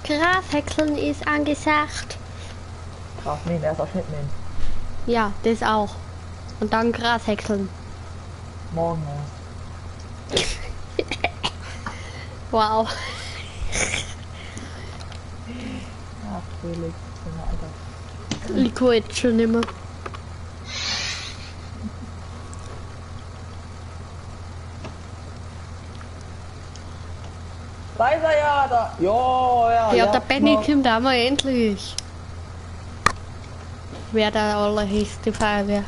Grashäckseln ist angesagt. Gras nehmen, erst Schnitt nehmen. Ja, das auch. Und dann Grashäckseln. Morgen erst. Wow. Ach, Felix, Junge, Alter. Ich kann jetzt schon nicht mehr. Da ist er ja, da. Jo, ja. Ja, der Benny kommt auch mal endlich. Wer der allerhöchste Feuerwehr.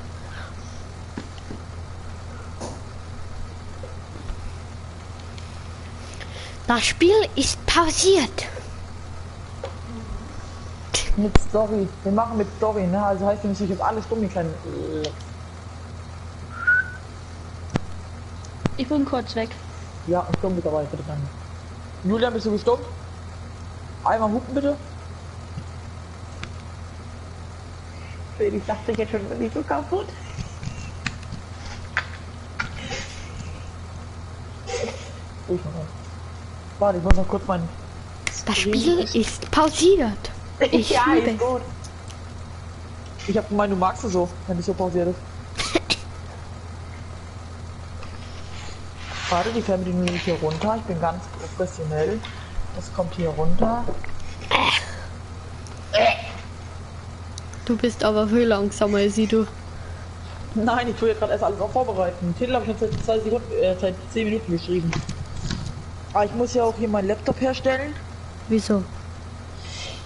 Das Spiel ist pausiert. Mit Story. Wir machen mit Story, ne? Also heißt, wir müssen jetzt alles dumm, die kleinen Lecks. Ich bin kurz weg. Ja, und stumm mit dabei, bitte danke. Julian, bist du gestummt? Einmal hupen, bitte. Felix dachte ich jetzt schon, bin ich so kaputt. Ich noch. Warte, ich muss noch kurz meinen. Das Spiel ist pausiert. Ich ja, liebe ist gut. Ich hab gemeint, du magst es so, wenn es so pausiert ist. Warte, die Fernbedienung nehme ich hier runter. Ich bin ganz professionell. Das kommt hier runter. Du bist aber viel langsamer als ich, du. Nein, ich tue ja gerade erst alles noch vorbereiten. Den Titel habe ich schon seit 2 Sekunden, seit 10 Minuten geschrieben. Aber ich muss ja auch hier meinen Laptop herstellen. Wieso?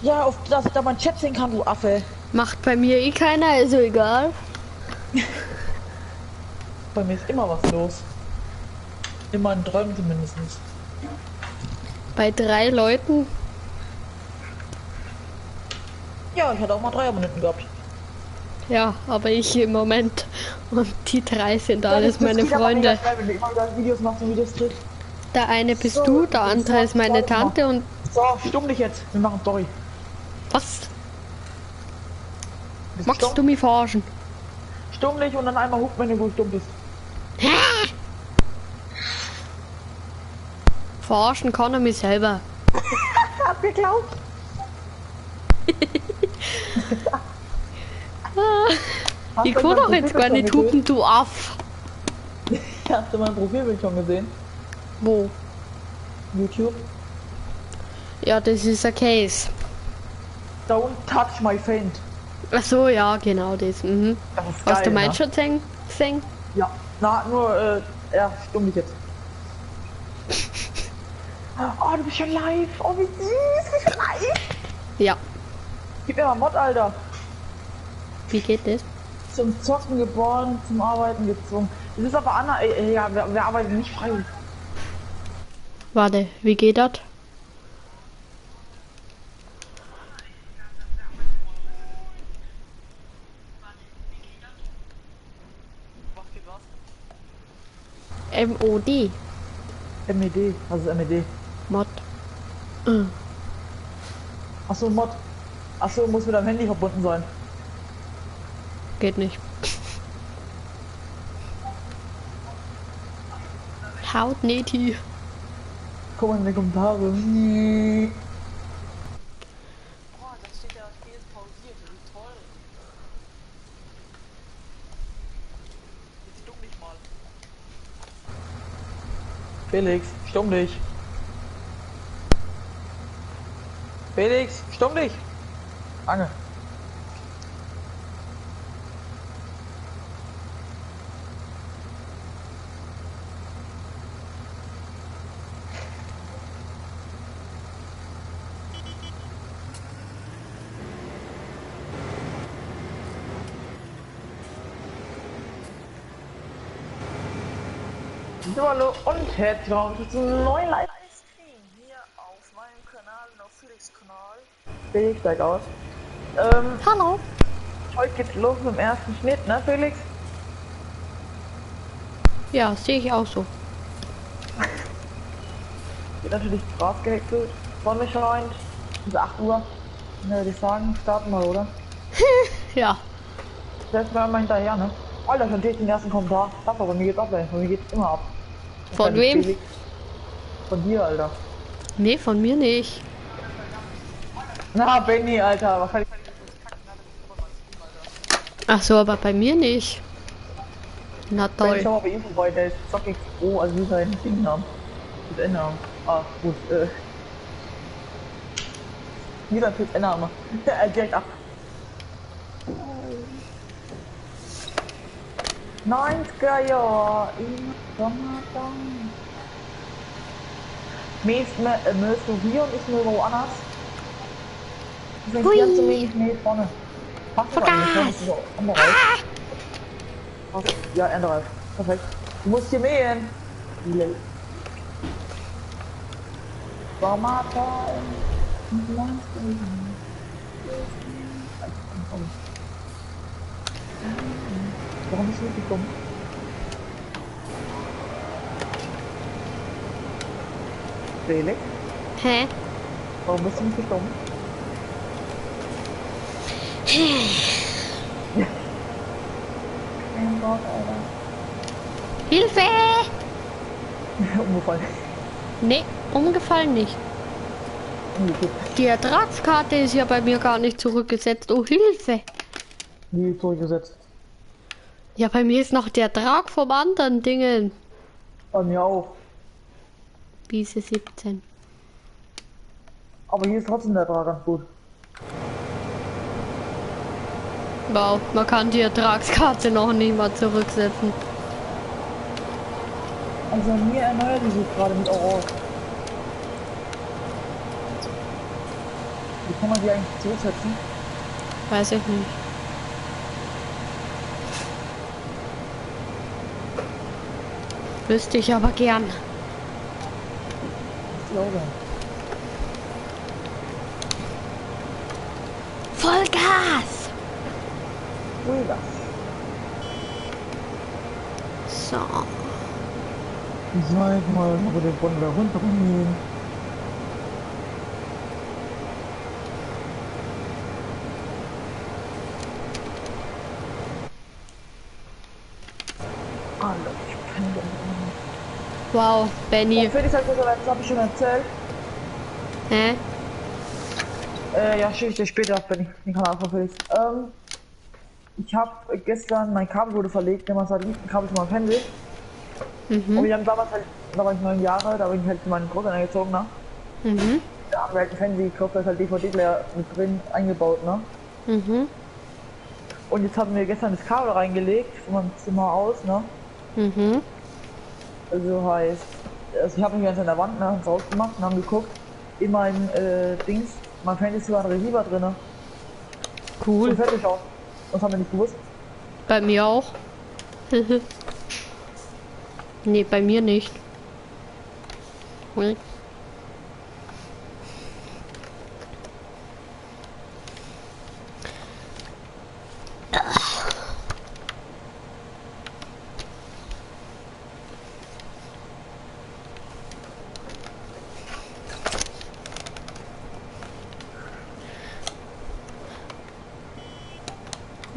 Ja, auf dass ich da meinen Chat sehen kann, du Affe. Macht bei mir eh keiner, also egal. Bei mir ist immer was los. In meinen Träumen zumindest. Bei 3 Leuten. Ja, ich hatte auch mal 3 Abonnenten gehabt. Ja, aber ich im Moment. Und die 3 sind Ja, alles das meine geht aber Freunde. mega schnell, wenn du immer wieder Videos machst und Videos drehst. Der eine bist So, du, der andere ist meine so, Tante und... So, stumm dich jetzt. Wir machen Story. Was? Bist Magst stumm? du mich verarschen? Stumm dich und dann einmal hupen, wenn du gut stumm bist. Verarschen kann er mich selber. Hab geglaubt. Ich kann doch jetzt gar nicht hupen, du Aff. Hast du mein Profilbild schon gesehen? Wo? YouTube. Ja, das ist ein Case. Don't touch my friend. Ach so, ja, genau das. Mhm. Das ist geil, Hast du meinen ne? schon gesehen? Ja. Na, nur, ja, stumm dich jetzt. Oh, du bist schon live. Oh, wie süß. Du bist schon live. Ja. Gib mir mal Mod, Alter. Wie geht das? Zum Zocken geboren, zum Arbeiten gezwungen. Das ist aber Anna, ja, wir arbeiten nicht freiwillig. Warte, wie geht das? M-O-D. M-E-D. Was ist M-E-D? Mod. Achso, Mod. Achso, muss mit deinem Handy verbunden sein. Geht nicht. Haut neti. Guck mal in die Kommentare. Boah, das steht ja, das Spiel ist pausiert. Wie toll. Jetzt stumm dich mal. Felix, stumm dich. Felix, stumm dich. Danke. So, hallo und herzlich willkommen zum neuen Livestream hier auf meinem Kanal und auf Felix Kanal. Felix, steig aus. Hallo. Heute geht's los mit dem ersten Schnitt, ne Felix? Ja, sehe ich auch so. Wird natürlich Gras gehäckselt. Sonne scheint. Es ist 8 Uhr. Ne, würde ich sagen, starten wir, oder? Ja. Selbst mal hinterher, ne? Alter, schon den ersten Kommentar. Sag aber, bei mir geht's ab, ey. Bei mir geht's immer ab. Von wem? Felix. Von dir, Alter. Nee, von mir nicht. Na, Benny, Alter, wahrscheinlich. Ach so, aber bei mir nicht. Na Benny, toll. schau mal bei ihm vorbei, der ist Zockig O, also wie sein Dingnamen. Mit N-Namen. Ah, gut, Wie sein PSN-Name. Direkt ab. 90er Jahr im Sommer. Mähst du hier und ich mähe woanders? Das ist ganz so wenig Mäh vorne. Passt aber eigentlich, Vollgas! ne? Passt. Ja, Erntereif. Perfekt. Du musst hier mähen. Sommertime. Warum bist du nicht gekommen? Felix? Hä? Warum bist du nicht gekommen? Mein Gott, Alter. Hilfe! Umgefallen. Nee, umgefallen nicht. Umgekippt. Die Ertragskarte ist ja bei mir gar nicht zurückgesetzt. Oh, Hilfe! Wie zurückgesetzt? Ja, bei mir ist noch der Ertrag vom anderen Dingen. Bei mir auch. Wiese 17. Aber hier ist trotzdem der Ertrag ganz gut. Wow, man kann die Ertragskarte noch nicht mal zurücksetzen. Also mir erneuert die sich gerade mit Aurora. Wie kann man die eigentlich zurücksetzen? Weiß ich nicht. Wüsste ich aber gern. Ich glaube. Vollgas! Ui, das. So. Sag mal, ob wir den Brunnen wieder runtergehen. Alter, ich penne doch immer. Wow, Benny. Oh, Felix hat gesagt, das habe ich schon erzählt. Hä? Ja, schicke ich dir später, Benny. Den Kanal von Felix. Ich habe gestern, mein Kabel wurde verlegt, immer Satellitenkabel zu meinem Fernseher. Mhm. Und wir haben damals halt, da war ich 9 Jahre, da bin ich halt zu meinen Großeltern gezogen, ne? Mhm. Da haben wir halt einen Fernseher gekauft, da ist halt DVD-Player mit drin eingebaut, ne? Mhm. Und jetzt haben wir gestern das Kabel reingelegt, von meinem Zimmer aus, ne? Mhm. Also heißt, also ich habe mich ganz an der Wand, ne, hab's rausgemacht und haben geguckt, in meinem Dings, mein Fernseher ist sogar ein Receiver drin, ne? Cool. Und fertig auch. Das haben wir nicht gewusst. Bei mir auch. Nee, bei mir nicht. Hui.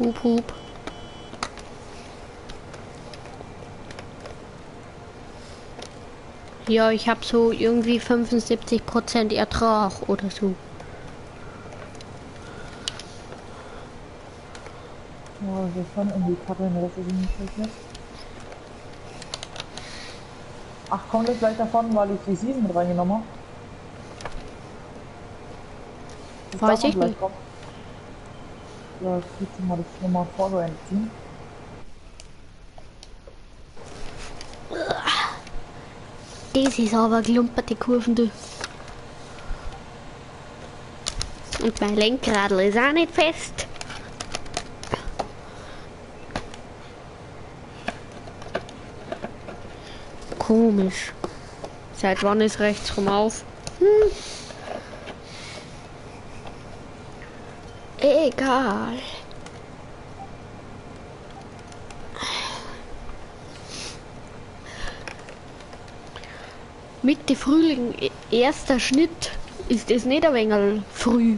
Hup, hup. Ja, ich habe so irgendwie 75% Ertrag oder so. Ja, das ist schon irgendwie kacke, ne, dass ich nicht schlecht. Ach, kommt das vielleicht davon, weil ich die Season mit reingenommen habe? Weiß ich nicht. Kommt. Ja, ich mal das nochmal vorzuziehen. Das ist aber klumperte Kurven, du. Und mein Lenkradl ist auch nicht fest. Komisch. Seit wann ist rechts rum auf? Hm. Egal. Mitte Frühling, erster Schnitt. Ist es nicht ein wenig früh?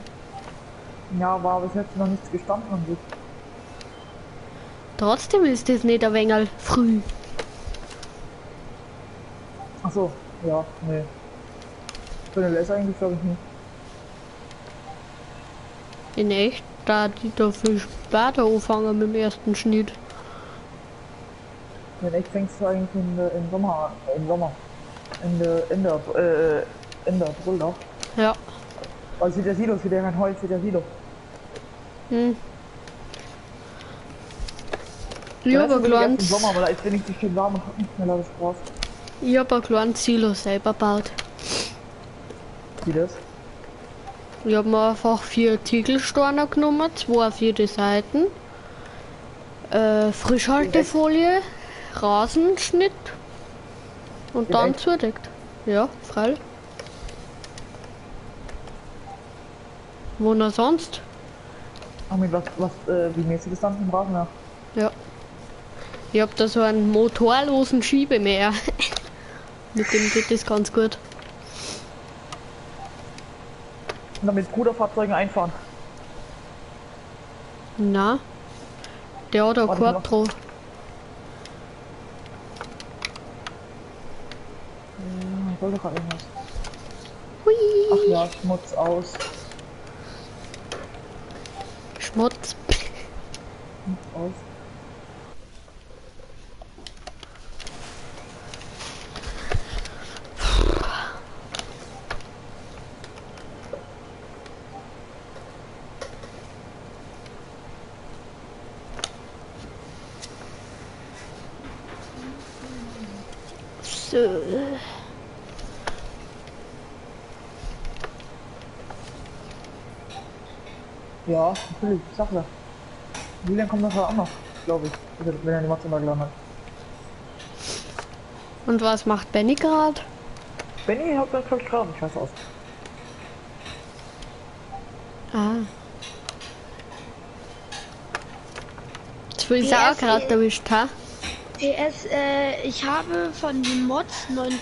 Ja, war bis jetzt noch nichts gestanden an sich. Trotzdem ist es nicht ein wenig früh. Ach so, ja, nee. Für den ist eigentlich, glaube ich, nicht. In echt, da die da viel später anfangen mit dem ersten Schnitt. In echt fängst du eigentlich im Sommer an. Im Sommer. Ende April doch. Ja. Also der Silo, es wird ja kein Holz, wird ja Silo. Hm. Ich hab ein kleines, Sommer, aber da ist wenigstens schön warm und nicht mehr das Gras. Ich hab ein kleines Silo selber gebaut. Wie das? Ich hab mir einfach 4 Ziegelsteine genommen, 2 auf jede Seite. Frischhaltefolie, Rasenschnitt und dann zudeckt. Ja, freilich. Wo noch sonst? Ach, mit wie mäßig ist dann im Rasen, ja? Ja. Ich hab da so einen motorlosen Schiebemäher. Mit dem geht das ganz gut. Und damit Bruderfahrzeugen einfahren. Na, der hat einen Korb drauf. Ich wollte gerade irgendwas. Hui. Ach ja, Schmutz aus. Schmutz. Schmutz aus. So. Ja, natürlich, ich sag ja. Julian kommt nachher auch noch, glaube ich, wenn er die Mods geladen hat. Und was macht Benny gerade? Benny hat dann, glaube ich, gerade, ich weiß aus. Ah. Jetzt will ich auch gerade erwischt, ha? PS, ich habe von den Mods 9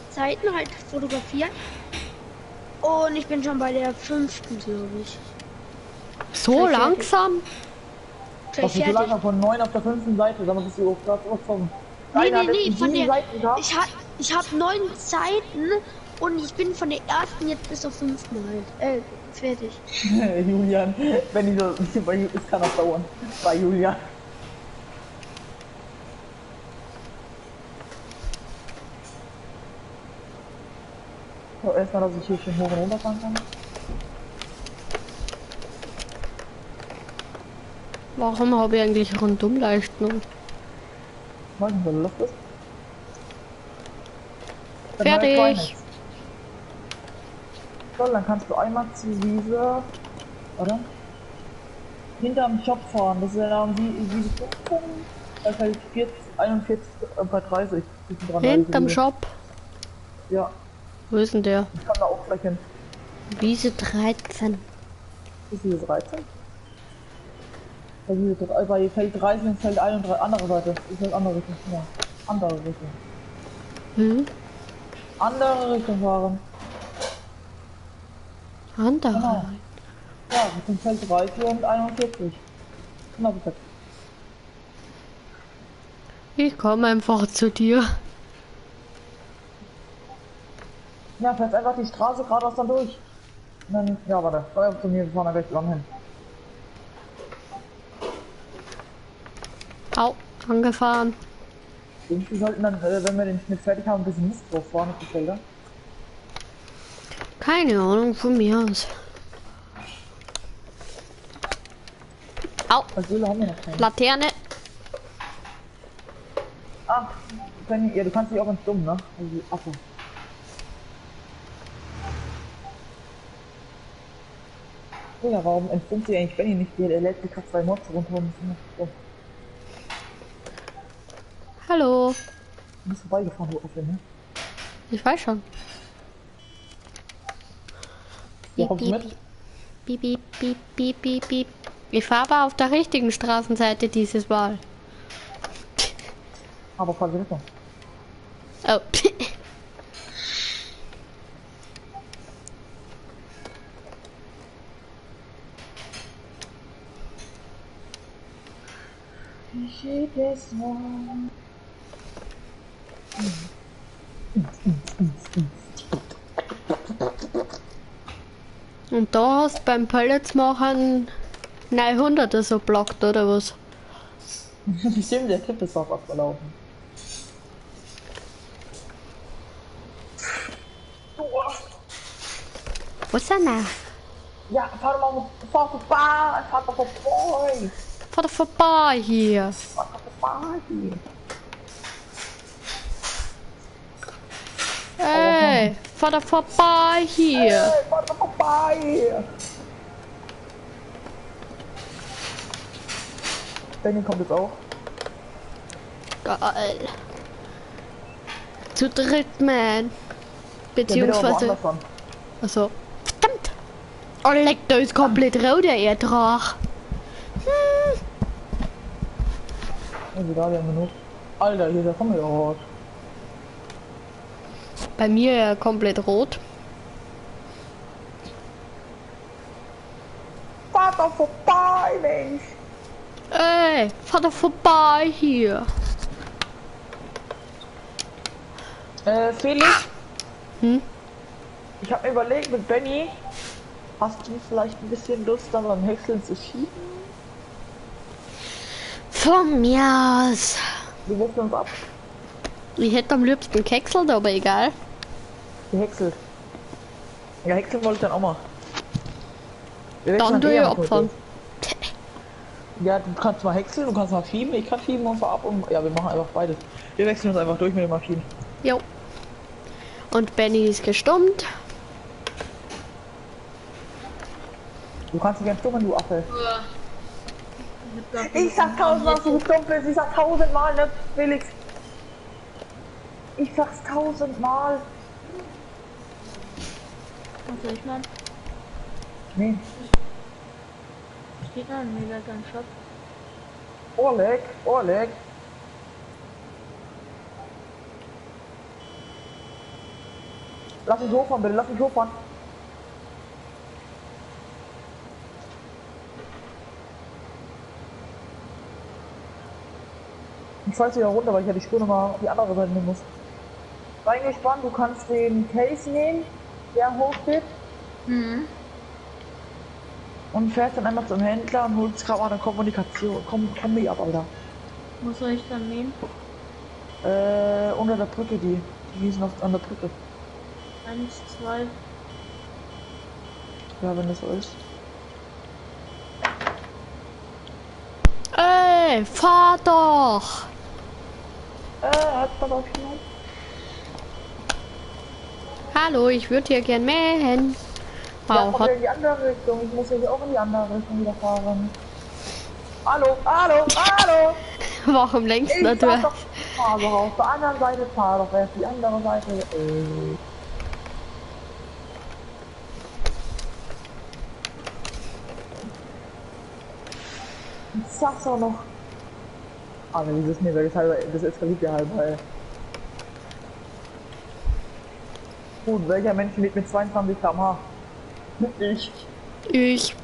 Seiten halt fotografiert. Und ich bin schon bei der 5., glaube ich. So langsam? Was ist so langsam? Von 9 auf der 5. Seite, dann bist du auch gerade zurückgekommen. Nee, nee, nee, von der. Ich hab 9 Seiten und ich bin von der ersten jetzt bis zur 5. halt. Fertig. Julian, wenn ich so. Es kann auch dauern. Bei Julian. So, erstmal, dass ich hier schön hoch und runter fahren kann. Warum habe ich eigentlich Rundumleuchten? Weiß nicht, weil du Luft bist. Fertig! So, dann kannst du einmal zu dieser, oder? Hinterm Shop fahren, das ist ja dann Wiese 15, da ist halt 40, 41, bei 30. Hinterm Shop? Ja. Wo ist denn der? Ich kann da auch gleich hin. Wiese 13. Ist Wiese 13? Bei Feld 30 und Feld 31, andere Seite. Ist das andere Richtung? Ja. Andere Richtung. Hm? Andere Richtung fahren. Andere? Genau. Ja, Richtung Feld 30 und 41. Genau, perfekt. Ich komme einfach zu dir. Ja, fährst einfach die Straße geradeaus dann durch. Und dann, ja, warte, komm zu mir, wir fahren da gleich zusammen hin. Au, angefahren. Wir sollten dann, wenn wir den Schnitt fertig haben, ein bisschen Mist drauf fahren auf die Felder. Keine Ahnung, von mir aus. Au! Gülle haben wir noch keine. Laterne! Ach, Benny, ja, du kannst dich auch ganz dumm, ne? Also, Affe. Ja, warum entfilmt sich eigentlich Benny nicht? Der lädt sich gerade 2 Mods runter und ist immer dumm. Hallo. Du bist vorbeigefahren, du Affe, ne? Ich weiß schon. Ja, kommst du mit? Piep, piep, piep, piep, piep, piep. Ich fahre aber auf der richtigen Straßenseite dieses Mal. Aber falsche Richtung. Oh. Und da hast du beim Pellets machen 900er so blockt, oder was? Stimmt, der Tipp ist auch abgelaufen. Was denn da? Ja, fahr doch mal fahr vorbei, fahr doch vorbei. Fahr doch vorbei hier. Fahr doch vorbei hier. Ey, fahr doch vorbei hier. Ey, fahr doch vorbei hier. Benny kommt jetzt auch. Geil. Zu dritt, man. Beziehungsweise. Also. Verdammt! Oh, leck, da ist komplett rot, der Ertrag. Hm. Also da, wir haben genug. Alter, hier ist ja komplett rot. Bei mir ja komplett rot. Fahr doch vorbei, Mensch! Ey, fahr doch vorbei hier. Felix? Hm? Ich habe mir überlegt, mit Benny, hast du vielleicht ein bisschen Lust, dann beim Häckseln zu schieben? Von mir aus. Wir wechseln uns ab. Ich hätte am liebsten gehäckselt, aber egal. Gehäckselt. Ja, häckseln wollte ich dann auch mal. Wir Dann du ja opfern. Ja, du kannst mal häckseln, du kannst mal schieben, ich kann schieben und ab und ja, wir machen einfach beides. Wir wechseln uns einfach durch mit den Maschinen. Jo. Und Benny ist gestummt. Du kannst dich entstummen, du Affe. Ich sag tausendmal, dass du gestummt bist. Ich sag tausendmal, ne, Felix? Ich sag's tausendmal. Was soll ich machen? Nee. Steht noch ein mega ganz Shop. Oleg, Oleg. Lass mich hochfahren, bitte, lass mich hochfahren. Ich falle wieder runter, weil ich ja die Spur nochmal auf die andere Seite nehmen muss. Reingespannt, du kannst den Case nehmen, der hochgeht. Mhm. Und fährst dann einmal zum Händler und holst gerade mal eine Kommunikation. Kombi ab, Alter. Wo soll ich dann nehmen? Unter der Brücke, die. Die sind noch an der Brücke. 1, 2. Ja, wenn das so ist. Ey, fahr doch! Hat man auch schon. Hallo, ich würde hier gern mähen. Wow, ja, in die andere Richtung. Ich muss ja auch in die andere Richtung wieder fahren. Hallo, hallo, hallo! Warum lenkst du? Ich fahr doch auf der anderen Seite, fahr doch erst die andere Seite. Ich sag's auch noch. Aber dieses Nebel ist halb, das eskaliert ja halb, ey. Gut, welcher Mensch lebt mit 22 km/h? Ich. Ich.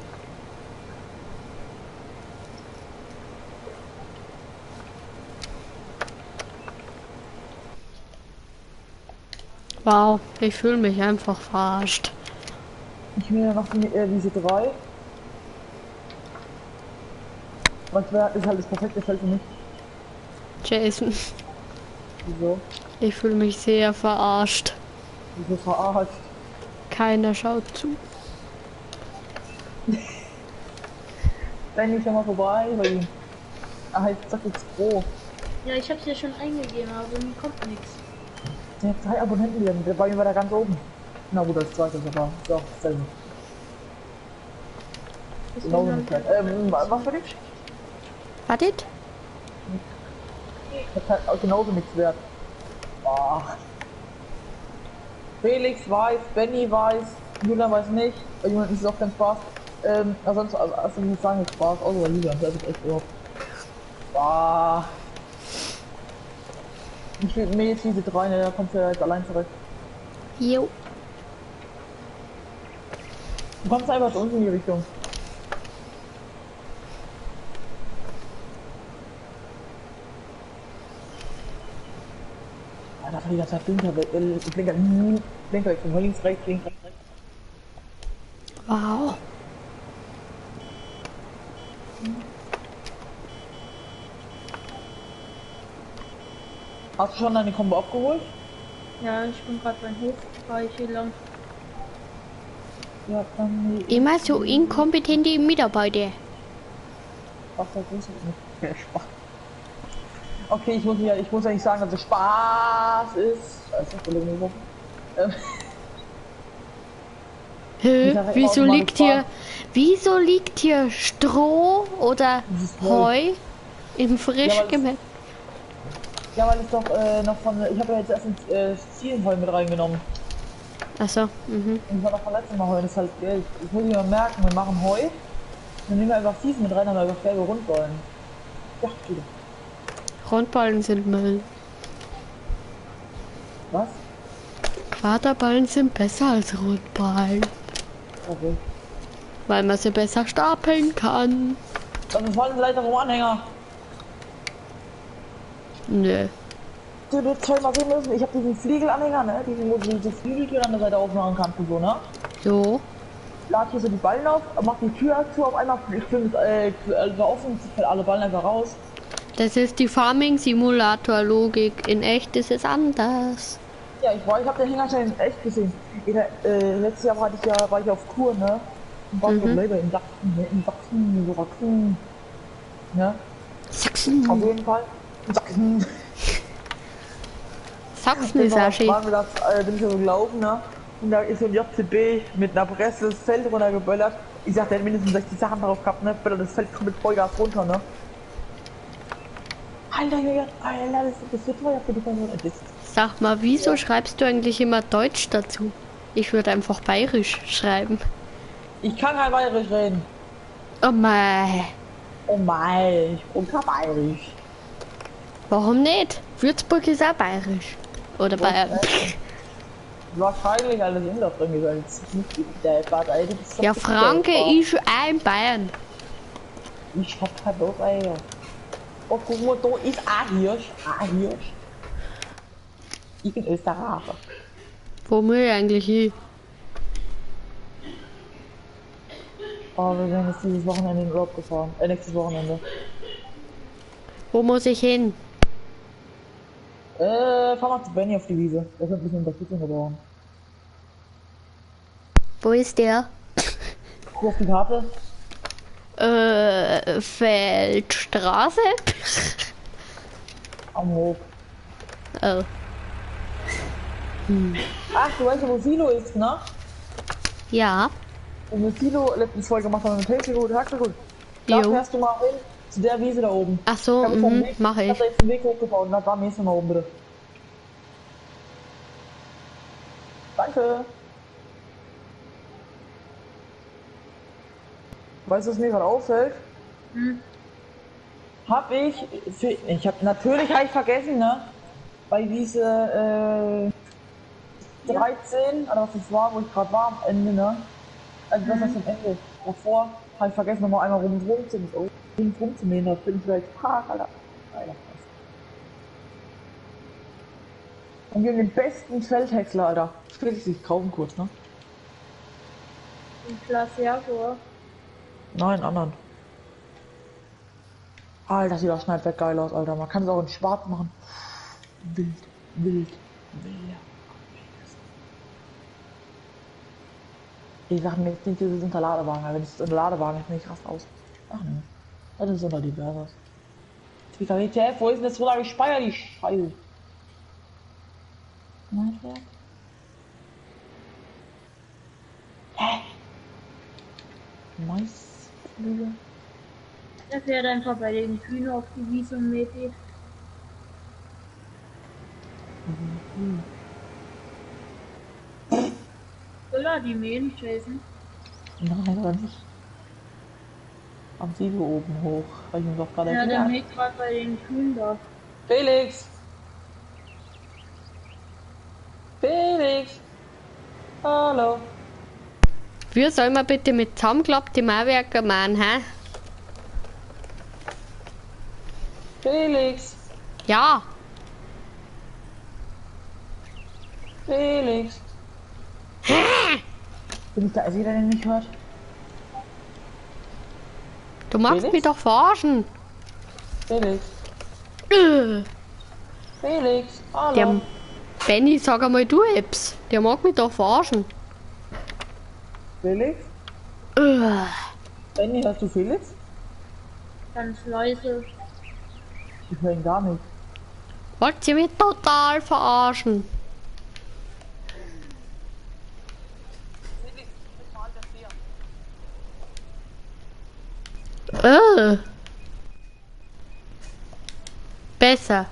Wow, ich fühle mich einfach verarscht. Ich will ja noch die, diese drei. Was wäre, ist halt das perfekte Feld für mich. Jason. Wieso? Ich fühle mich sehr verarscht. Wieso verarscht? Keiner schaut zu. Wenn ich schon mal vorbei bei ihm. Er heißt Zackix Pro. Ja, ich hab's ja schon eingegeben, aber mir kommt nichts. Der hat 3 Abonnenten wieder, bei mir war der ganz oben. Na gut, das zweite ist aber ist auch dasselbe. Genau so. Was für dich? Wartet. Das hat halt genauso nichts wert. Boah. Felix weiß, Benny weiß, Julian weiß nicht. Bei Julian ist es auch kein Spaß. Ansonsten, also ich muss sagen, es Spaß, außer bei Julian, der ist echt überhaupt. Boah. Ich will mir jetzt diese drei, ne, da kommst du ja jetzt allein zurück. Jo. Du kommst einfach zu uns in die Richtung. Ja, da war die ganze Zeit Blinker, Blinker, Blinker, Blinker, links, rechts, links, rechts. Wow. Hast du schon deine Kombo abgeholt? Ja, ich bin gerade beim Hof, fahre ich hier lang. Ja, dann. Immer so inkompetente Mitarbeiter. Was das ist nicht. Spaß. Okay, ich muss ja nicht sagen, dass es Spaß ist. Scheiße, Entschuldigung. Hä? Wieso liegt hier, wieso liegt hier Stroh oder Heu im frisch Ja, gemäht? Ja, weil es doch noch von. Ich habe ja jetzt erst ein Ziegenheu mit reingenommen. Achso, mhm. Und ich war noch von letztem Mal Heu, das ist halt Geld. Ich muss mir mal merken, wir machen Heu. Dann nehmen wir einfach Fiesen mit rein, haben wir einfach gelbe Rundballen. Ja, wieder. Rundballen sind Müll. Was? Quaderballen sind besser als Rundballen. Okay. Weil man sie besser stapeln kann. Das ist voll Leiter vom Anhänger. Nö. Du das Zeug mal sehen müssen. Ich habe diesen Fliegelanhänger, ne? Diesen, wo du diese Flügeltür an der Seite aufmachen kannst und so, ne? So. Lad hier so die Ballen auf, mach die Tür zu, auf einmal filmt also offen, fällt alle Ballen einfach raus. Das ist die Farming Simulator Logik. In echt ist es anders. Ja, ich habe den Hänger schon in echt gesehen. Letztes Jahr hatte ich ja, war ich auf Kur, ne? Und war so in Sachsen, ne? In Sachsen, so Sachsen. Ne? Sachsen. Auf jeden Fall. In Sachsen. Sachsen ist auch schön. Bin ich so gelaufen, ne? Und da ist so ein JCB mit einer Presse das Feld runtergeböllert. Ich sag, der hat mindestens 60 Sachen drauf gehabt, ne? Böllert das Feld kommt mit Vollgas runter, ne? Alter, Alter, das wird teuer für die Person. Sag mal, wieso schreibst du eigentlich immer Deutsch dazu? Ich würde einfach Bayerisch schreiben. Ich kann kein Bayerisch reden. Oh mei. Oh mei, ich bin kein Bayerisch. Warum nicht? Würzburg ist auch bayerisch. Oder Bayern. Wahrscheinlich alles in drin gesagt. Ja, Franke ist auch in Bayern. Ich hab kein Bock, Alter. Oh, guck mal, da ist ein Hirsch. Ein Hirsch. Ich bin Österreicher. Wo muss ich eigentlich hin? Oh, wir sind jetzt dieses Wochenende in den Urlaub gefahren. Nächstes Wochenende. Wo muss ich hin? Fahr mal zu Benny auf die Wiese. Der wird ein bisschen Unterstützung gebrauchen. Wo ist der? Guck auf die Karte. Feldstraße? Am Hof. Oh. Hm. Ach, du weißt ja, wo Silo ist, ne? Ja. Und mit Silo letztens voll gemacht haben mit Häckselgut, Hackselgut. Da fährst du mal hin, zu der Wiese da oben. Ach so, mach ich. Ich hab da jetzt einen Weg hochgebaut und da nächstes Mal oben, bitte. Danke. Weißt du, was mir gerade auffällt? Hm. Hab ich, ich hab, natürlich habe ich vergessen, ne? Bei diese, 13, oder was das war, wo ich gerade war am Ende, ne? Also das ist am Ende. Davor habe ich vergessen, nochmal einmal rum zu mähen. Da bin ich vielleicht Park, Alter. Alter. Und wir haben den besten Feldhäcksler, Alter. Das will ich sich kaufen kurz, ne? Den Klasse Jaguar. Nein, anderen. Alter, sieht das Schneidwerk geil aus, Alter. Man kann es auch in schwarz machen. Wild, wild, wild. Ich sag mir jetzt nicht, das ist unter Ladewagen, weil wenn es unter Ladewagen ist, bin ich rast aus. Ach ne. Das ist unter diverses. WTF, wo ist denn das so lange gespeichert, die Scheiße? Schneidwerk? Hä? Maisflügel? Der fährt einfach bei den Kühen auf die Wiese und mäht die. Mhm. Soll er die mähen, Jason? Nein, oder nicht? Am Silo oben hoch. Hab ich ihm doch gerade Ja, der erklärt. mäht gerade bei den Kühen da. Felix! Felix! Hallo! Wie soll man bitte mit zusammenklappte Mauerwerke machen, hä? Felix! Ja! Felix! Bin ich der Einzige, der den nicht hört? Du magst Felix? mich doch verarschen. Felix. Felix, hallo. Der Benny, sag einmal du etwas. Der mag mich doch verarschen. Felix? Benny, hörst du Felix? Ganz leise. Ich höre ihn gar nicht. Wollt ihr mich total verarschen? Felix, ich mal das hier. Besser.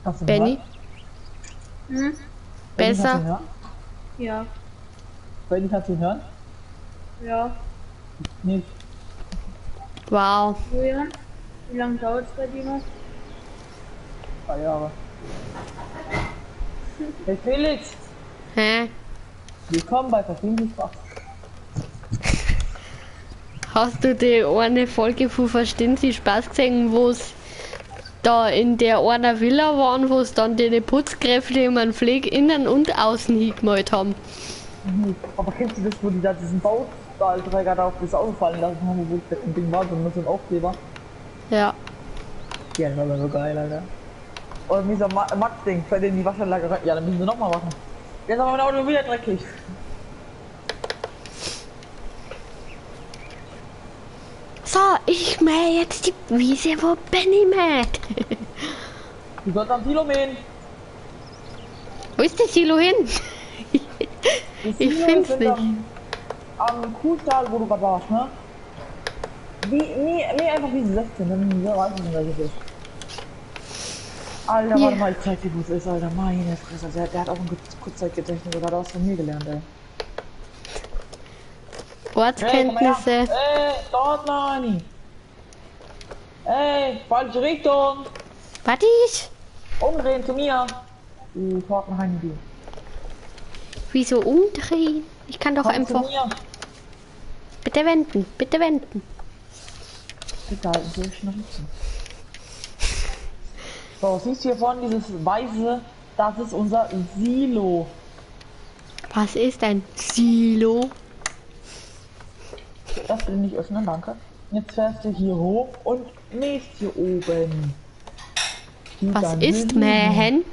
Kannst du ihn Benny? hören? Hm? Benny, kannst du Besser. ihn hören? Ja. Benny, kannst du ihn hören? Ja. Nicht. Wow. Julian, wie lange dauert es bei dir noch? 2 Jahre. Hey Felix! Hä? Willkommen bei Verstehen Sie Spaß. Hast du die eine Folge von Verstehen Sie Spaß gesehen, wo es da in der einer Villa waren, wo es dann die Putzkräfte immer einen Pfleg innen und außen hingemalt haben? Aber kennst du das, wo die da diesen Baustahlträger da auf das Auto fallen lassen haben, wo das Ding war, so ein Aufkleber? Ja. Ja, das war aber so geil, Alter. Oder dieser Max-Ding, fällt in die Waschanlage rein. Ja, dann müssen sie nochmal waschen. Jetzt haben wir mein Auto wieder dreckig. So, ich mähe jetzt die Wiese, wo Benny mäht. Du sollst am Silo mähen. Wo ist das Silo hin? Das Ich Silo find's ist nicht. Am Kuhstall, wo du gerade warst, ne? Wie, nee, einfach wie 16, dann weiß ich nicht, welches ist. Alter, Yeah. warte mal, ich zeig dir, wo es ist, Alter. Meine Fresse, der hat auch ein Kurzzeitgedächtnis oder hat was von mir gelernt, ey. Ortskenntnisse. Hey, komm her. Ey, dort, nein. Ey, falsche Richtung. Warte ich? Umdrehen zu mir. Du Tortenheini, du. Wieso umdrehen? Ich kann doch Komm einfach. zu mir. Bitte wenden, bitte wenden. Bitte halten Sie Schnauze. So, siehst du hier vorne dieses weiße, das ist unser Silo. Was ist ein Silo? Das will ich nicht öffnen, danke. Jetzt fährst du hier hoch und mähst hier oben. Die Was ganze ist Wiese. Mähen?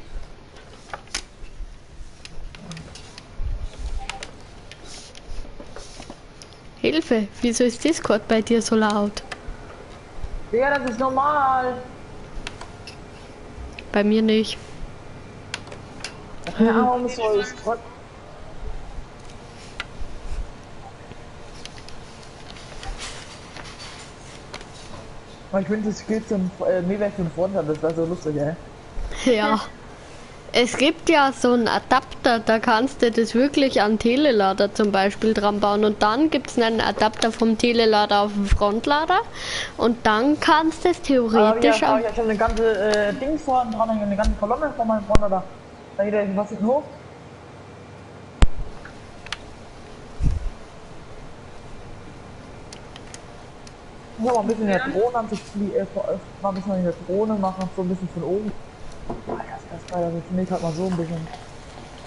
Hilfe, wieso ist Discord bei dir so laut? Digga, das ist normal. Bei mir nicht. Keine Ahnung, warum es so ist. Ich finde, das gilt zum Mähwerk für den Frontlader, das wäre so lustig, ey. Ja. Es gibt ja so einen Adapter, da kannst du das wirklich an Telelader zum Beispiel dran bauen. Und dann gibt es einen Adapter vom Telelader auf den Frontlader. Und dann kannst du es theoretisch ja, auch. ich habe eine ganze Dings vorne dran, eine ganze Kolonne vor meinem Frontlader. Da geht was hinten hoch. Ich habe auch ein bisschen der Drohne an sich, mal ein bisschen der Drohne machen, so ein bisschen von oben. Alter, ist das geil, also für mich halt mal so ein bisschen.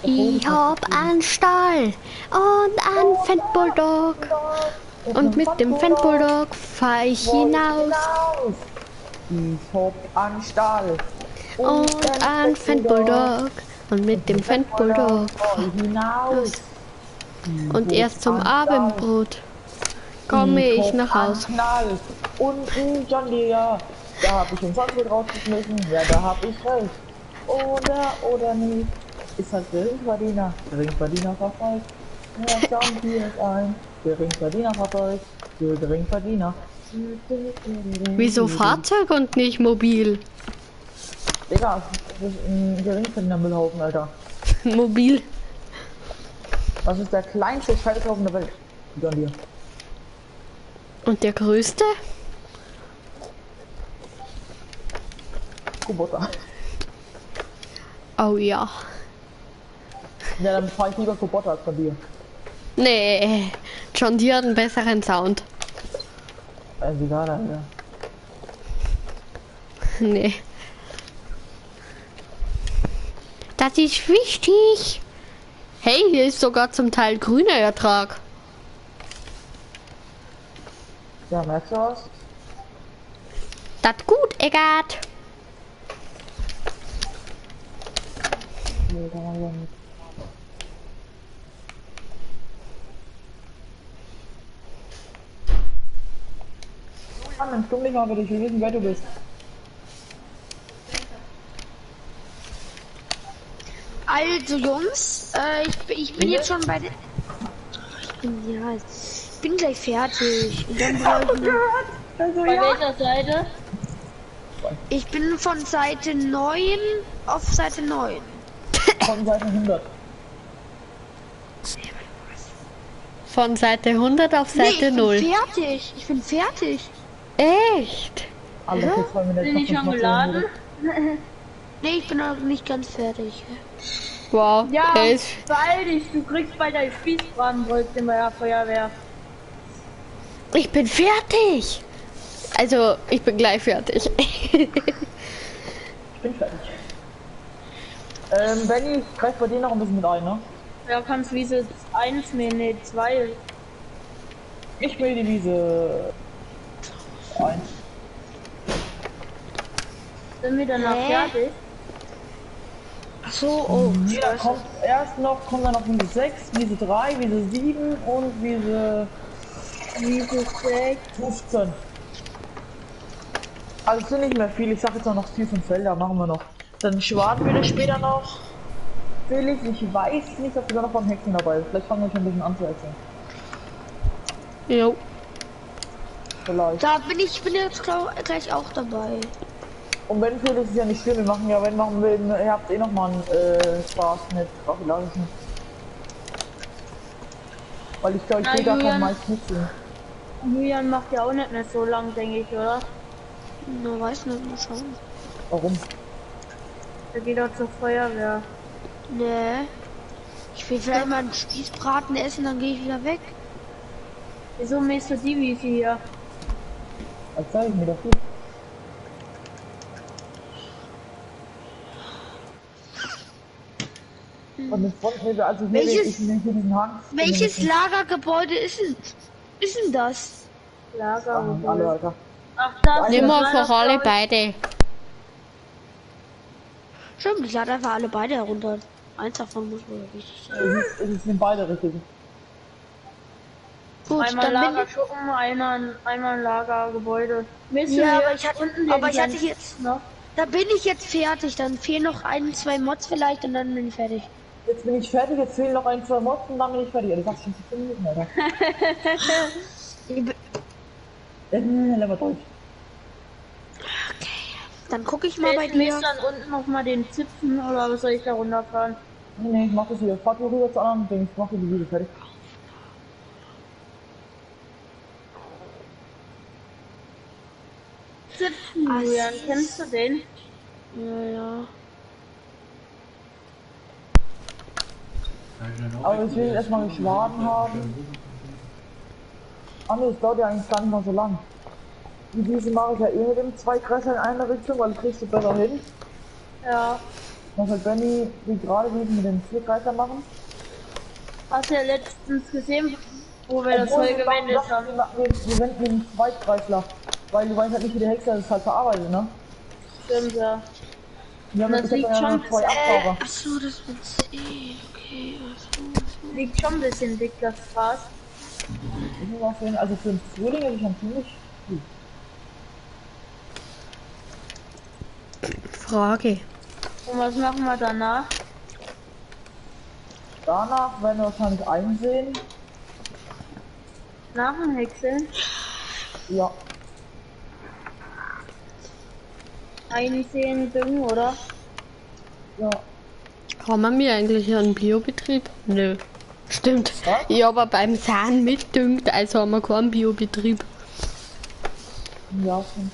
Ich hab einen Stall und einen Fendt Bulldog. Und mit dem Fendt Bulldog fahr ich hinaus. Ich hab einen Stall und einen Fendt Bulldog. Und mit dem Fendt Bulldog fahr ich hinaus. Und erst zum Abendbrot komme ich nach Haus. Knall und ein John Deere. Da hab ich umsonst mit rausgeschmissen. Ja, da hab ich recht. Oder nicht. Ist halt Geringverdiener. Geringverdiener verfolgt. Ja, John Deere ist ein Geringverdiener-Fahrzeug. Für Geringverdiener. Wieso Fahrzeug und nicht mobil? Digga, das ist ein Geringverdiener-Müllhaufen, Alter. Mobil. Das ist der kleinste Scheißhaufen der Welt. John Deere. Und der größte? Kubota. Oh ja. Ja, dann fahr ich lieber Kubota als von dir. Nee, John Deere hat einen besseren Sound. Also egal, Alter. Nee. Das ist wichtig. Hey, hier ist sogar zum Teil grüner Ertrag. Ja, merkst du was? Das gut, Eggert. Nee, da machen wir nicht. Mann, dann stumm dich mal bitte, ich will wissen, wer du bist. Also Jungs, ich bin jetzt schon bei der... Ich bin gleich fertig. Und dann brauche ich noch... Also, Bei ja. welcher Seite? Ich bin von Seite 9 auf Seite 9. Von Seite 100. Von Seite 100 auf Nee, Seite ich bin 0. fertig. Ich bin fertig. Echt? Alter, jetzt wollen wir Bin ich noch schon fünf geladen? Nee, ich bin noch nicht ganz fertig. Wow. Ja, Er ist beeil dich, du kriegst bald dein Spießbrandholz in der Feuerwehr. Ich bin fertig. Also, ich bin gleich fertig. Ich bin fertig. Benni, ich greif bei dir noch ein bisschen mit ein, ne? Ja, kannst Wiese 1 mähen, nee, 2. Ich will die Wiese 1. Sind wir danach Hä? fertig? Ach so, oh. Nee, da kommt erst noch, kommt dann noch Wiese 6, Wiese 3, Wiese 7 und Wiese Wiese 6. 15. Also es sind nicht mehr viel, ich sag jetzt auch noch 4, 5 Felder, machen wir noch. Dann schwaden wir das später noch. Felix, ich weiß nicht, ob du da noch beim Hexen dabei bist. Vielleicht fangen wir schon ein bisschen an zu hexen. Jo. Vielleicht. Da bin ich, bin jetzt gleich auch dabei. Und wenn Felix, ist ja nicht schlimm, wir machen ja, wenn machen wir, ihr habt eh noch mal einen Spaß mit Grafilagischen. Weil ich glaube, ich will gar keinen Mais mitziehen. Julian macht ja auch nicht mehr so lang, denke ich, oder? Na, weiß nicht, mal schauen. Warum? Der geht auch zur Feuerwehr. Nee. Ich will vielleicht mal einen Spießbraten essen, dann gehe ich wieder weg. Wieso mähst du die Wiese hier? Das zeige ich mir doch gut. Und das Frontmädel, also ich Welches- nehme hier diesen Hang. Welches Lagergebäude ist denn das? Lager. Alle, Alter. Ach, das Nimm das war einfach das, alle glaub ich. beide. Stimmt, ich lade einfach alle beide herunter. Eins davon muss wohl richtig sein. Es sind beide richtig. Gut, Einmal dann bin ich. Lagerschuppen, einmal Lagergebäude. Mähst du Ja, hier aber ich hatte, unten den aber ich hatte kleinen jetzt. noch? Da bin ich jetzt fertig. Dann fehlen noch ein, zwei Mods vielleicht und dann bin ich fertig. Jetzt bin ich fertig, jetzt fehlen noch ein, zwei Mods und dann bin ich fertig. Das sagst schon zu 5 Minuten, Alter. Ich Level Deutsch. Dann gucke ich mal bei Mähst dir. du dann unten noch mal den Zipfen oder was soll ich da runterfahren? Nee, nee, ich mach das hier. Fahrt hier rüber zu anderen Ding. Ich mach hier die Wiese fertig. Zipfen, Ah, Julian, süß. kennst du den? Ja, ja. Aber ich will erstmal Schwaden haben. Ah ne, es dauert ja eigentlich gar nicht mal so lang. Die Wiese mache ich ja eh mit dem zwei Kresser in eine Richtung, weil das kriegst du besser hin. Ja. Dann soll Benny die gerade Wiese mit dem Vierkreiser machen. Hast du ja letztens gesehen, wo wir das Obwohl, Heu wir machen gewendet doch- haben. Wir wenden den Zweitkreisler. Weil du weißt halt nicht, wie der Häcksler das halt verarbeitet, ne? Stimmt, ja. Wir haben Das jetzt liegt ja schon noch zwei Abfahrer. Ach so, das mit C. Okay, ach so, ach so. Liegt schon ein bisschen dick, das Gras. Ich muss auch sehen, also für den Frühling ist es schon ziemlich gut. Frage. Und was machen wir danach? Danach werden wir wahrscheinlich einsehen. Nach dem Häckseln? Ja. Einsehen, düngen, oder? Ja. Haben wir eigentlich einen Biobetrieb? Nö. Stimmt. Was? Ja, aber beim Sahn mitdüngt, also haben wir keinen Biobetrieb. Ja, stimmt.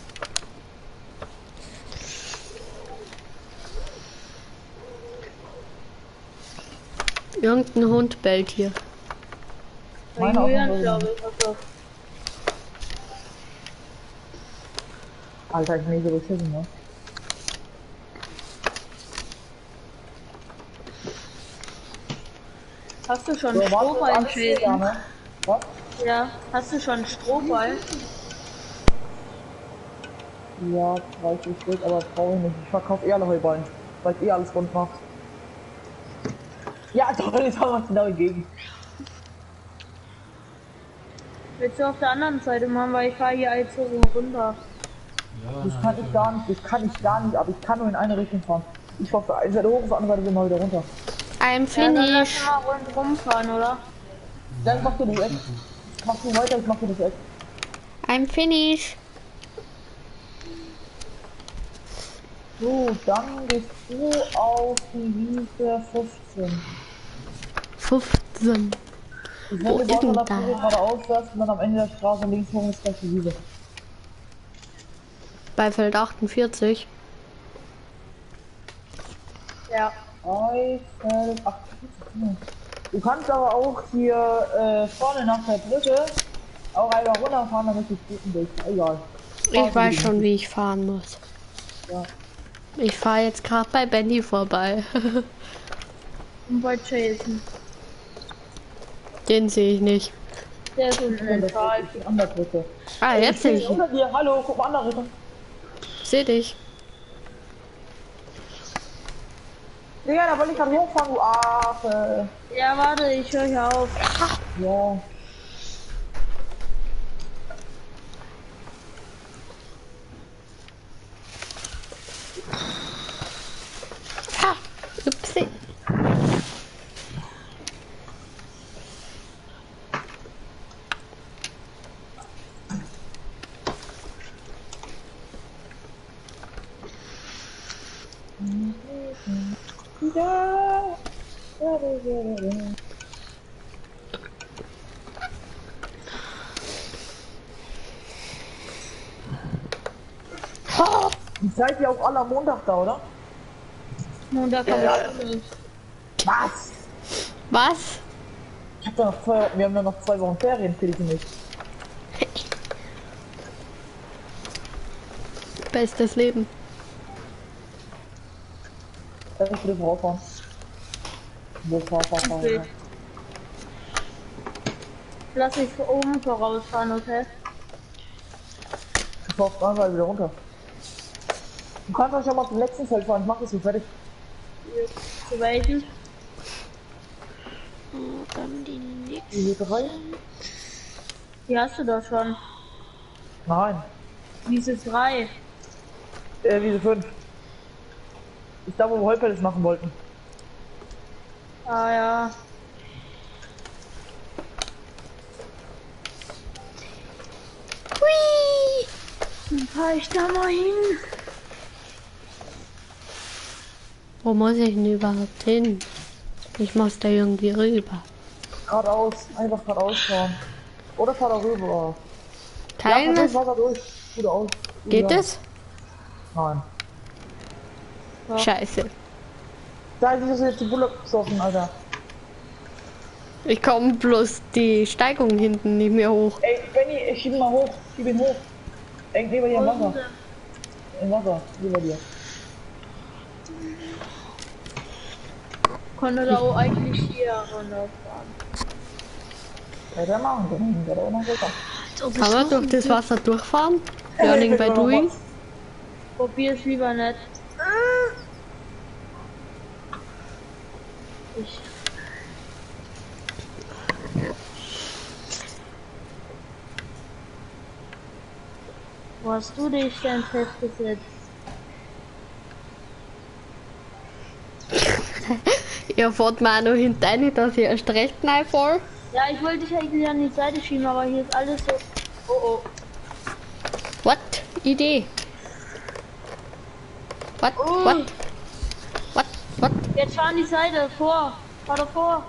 Irgendein Hund bellt hier. Bei Meine auch Julian, noch glaube ich. Also, Alter, ich bin so beschissen, ne? Hast du schon So, warte, Strohballen, alles hier, Jason? ne? Was? Ja. Hast du schon Strohballen? Ja, 30 Stück, aber brauche ich nicht. Ich verkaufe eh alle Heuballen, weil ich eh alles rund mache. Ja, toll, jetzt haben wir uns genau entgegen. Willst du auf der anderen Seite machen, weil ich fahre hier allzu runter. Ja, Das kann ich gar nicht, das kann ich gar nicht, aber ich kann nur in eine Richtung fahren. Ich fahre auf der einen Seite hoch, auf der anderen Seite immer wieder runter. I'm Ja, dann lass finished. mal rundrum fahren, oder? Dann mach du das Eck. Mach du weiter, ich mach dir das Eck. I'm finished. So, dann gehst du auf die Wiese 15. 15. Ich Wo wenn ist du denn der da? Brücke geradeaus fährst und dann am Ende der Straße links hoch ist gleich die Wiese. Bei Feld 48. Ja. 3, 12, 8, Du kannst aber auch hier vorne nach der Brücke auch einmal runterfahren, damit du guten durch. Egal. Ich weiß schon, wie ich fahren muss. Ja. Ich fahre jetzt gerade bei Benny vorbei. Und bei Jason. Den sehe ich nicht. Der ist unten im Tal. Ich bin an der Brücke. Ah, jetzt sehe ich ihn. Unter dir, hallo, guck mal andere Richtung. Seh dich. Digga, da wollte ich gerade hochfahren, du Affe. Ja, warte, ich höre hier auf. Ja. Ah, upsi. Ja. Oh, Seid ihr auch alle am Montag da, oder? Montag habe ich Schule. Was? was? Ich hab da noch zwei, wir haben da noch 2 Wochen Ferien, Felix und ich. Bestes Leben. Darf ich bitte vorausfahren? Wo fahr, fahr, fahr, Okay. fahr. Lass mich von oben vorausfahren, okay? Ich fahr auf der anderen Seite wieder runter. Du kannst auch schon mal zum letzten Feld fahren, ich mach das hier fertig. Zu welchem? Oh, dann die nächste. Diese 3? Die hast du doch schon. Nein. Diese 3. Diese 5. Ist da, wo wir Heupelles machen wollten. Ah ja. Hui. Dann fahr ich da mal hin. Wo muss ich denn überhaupt hin? Ich muss da irgendwie rüber. Geradeaus, einfach geradeaus fahren. Oder fahr da rüber. Ja, fahr Keines. durch, Wasser durch. Gut aus. Gut Geht ja. es? Nein. Scheiße. Da ist jetzt die Bulle gesoffen, Alter. Ich komme bloß die Steigung hinten nicht mehr hoch. Ey, Benny, ich schieb ihn mal hoch. Schieb ihn hoch. Ey, neben dir im Wasser. Im Wasser, neben dir. Konnte da auch eigentlich hier runterfahren. Ja, der machen können. Der hat auch noch besser. Kann man durch das Wasser durchfahren? Learning by doing. Probier's lieber nicht. Ich. Wo hast du dich denn festgesetzt? Ihr fahrt mir auch noch hinten rein, dass ich erst recht reinfahre. Ja, ich wollte dich eigentlich an die Seite schieben, aber hier ist alles so. Oh oh. What? Idee. What? Oh. What? What? What? Jetzt fahr an die Seite, vor. Fahr doch vor.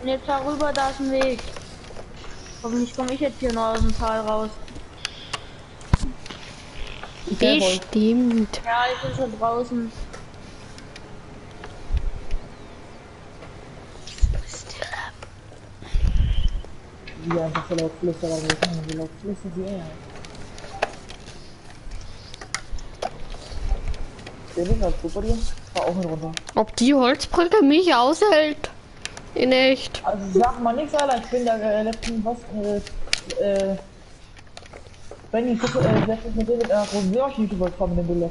Und jetzt fahr rüber, da ist ein Weg. Hoffentlich komme ich jetzt hier noch aus dem Tal raus. Bestimmt. Ja, ich bin schon draußen. Wie einfach so laut flüstern, aber wir können so laut flüstern, wie er. Der ist halt super dir. Fahr auch mit runter. Ob die Holzbrücke mich aushält? In echt. Also sag mal nichts, Alter. Ich bin da letzten was Benny, guck, letztens mit dem mit einer großen Seemaschine gefahren mit dem Bulle.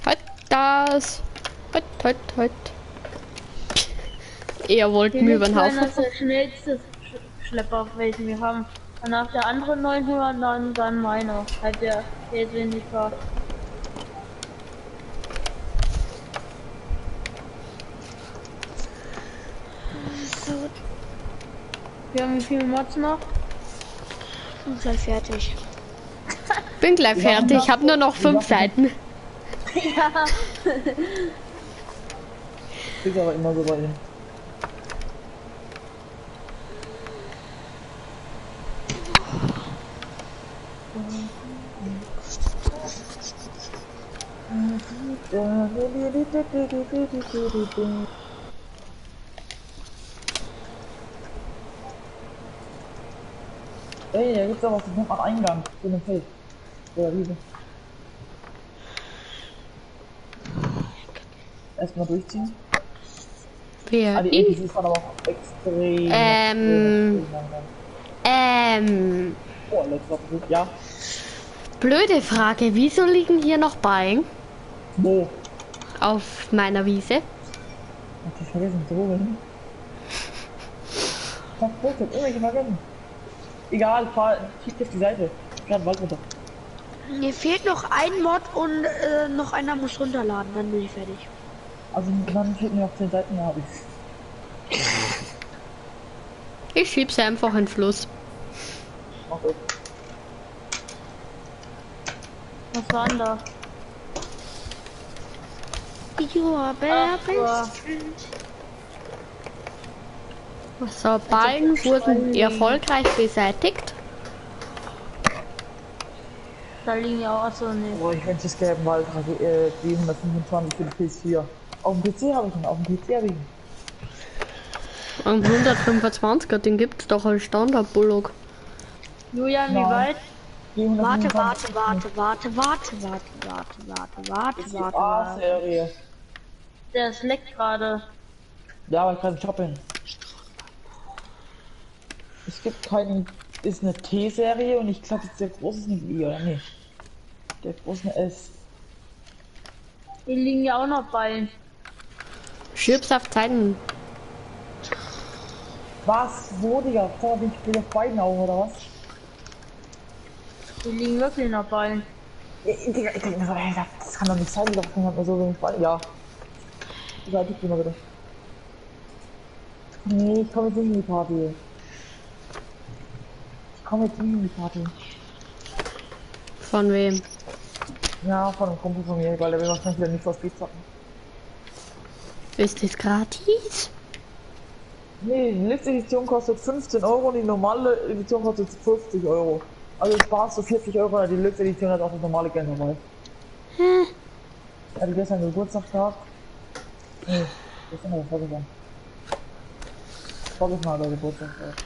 Halt das. Halt, halt, halt. Er wollte mir über den Haufen. Das ist der schnellste Schlepper, welchen wir haben. Danach der andere 900, dann meiner. Halt der jetzt wenig war. So, Wir haben wie viele Mods noch? bin gleich fertig. Bin gleich fertig. Ich habe nur noch 5 Seiten. Ja. Ist aber immer so bei ihm. Ey, da gibt's doch was, das nennt man Eingang zu einem Feld. Oder Wiese. Erstmal durchziehen. Wer? Ah, die Ich? NPCs fahren aber auch extrem. Extrem. Oh, letzter Versuch. Ja. Blöde Frage. Wieso liegen hier noch Ballen? Wo? Auf meiner Wiese. Hab ich vergessen zu holen. Ich hab irgendwelche vergessen. Egal, fahr, schieb dich auf die Seite. Gerade Wald runter. Mir fehlt noch ein Mod und noch einer muss runterladen, dann bin ich fertig. Also dann fehlt mir noch 10 Seiten, ja, hab ich. Ich schieb's einfach in den Fluss. Mach das. Was war denn da? You are Ach, best friend. So, Ballen wurden erfolgreich beseitigt. Da liegen ja auch so ne. Boah, ich wünsche es gäbe Wald 725 für die PS4. Auf dem PC habe ich ihn, auf dem PC habe ich ihn. Und 125er, den gibt's doch als Standard-Bullock. Julian, wie Nein. weit? Warte, G125 warte, warte, warte, warte, warte, warte, warte, warte, ist die warte, warte. A-Serie. Der ist leckt gerade. Ja, aber ich kann shoppen. Es gibt keinen. Ist eine T-Serie und ich glaube, der große ist nicht I, oder? Nee. Der große eine S. Hier liegen ja auch noch Ballen. Schieb's auf Zeiten. Was? Wo, Digga? Vor bin ich auf beiden Augen, oder was? Hier liegen wirklich noch Ballen. Ja, Digga, ich denke mir so, ey, das kann doch nicht sein, Digga, warum hat man so wenig Ballen? Ja. Digga, gib mir mal bitte. Nee, ich komme jetzt nicht in die Party. Ich komme jetzt nicht in die Party. Von wem? Ja, von einem Kumpel von mir, weil der will wahrscheinlich wieder nicht for Speed zocken. Ist das gratis? Nee, die letzte Edition kostet 15 Euro und die normale Edition kostet 50 Euro. Also sparst du 40 Euro, die Deluxe Edition hat auch das normale Geld dabei. Hm. Hatte gestern Geburtstag gehabt. Nee, gestern oder vorgestern. Vorgestern hat er Geburtstag gehabt.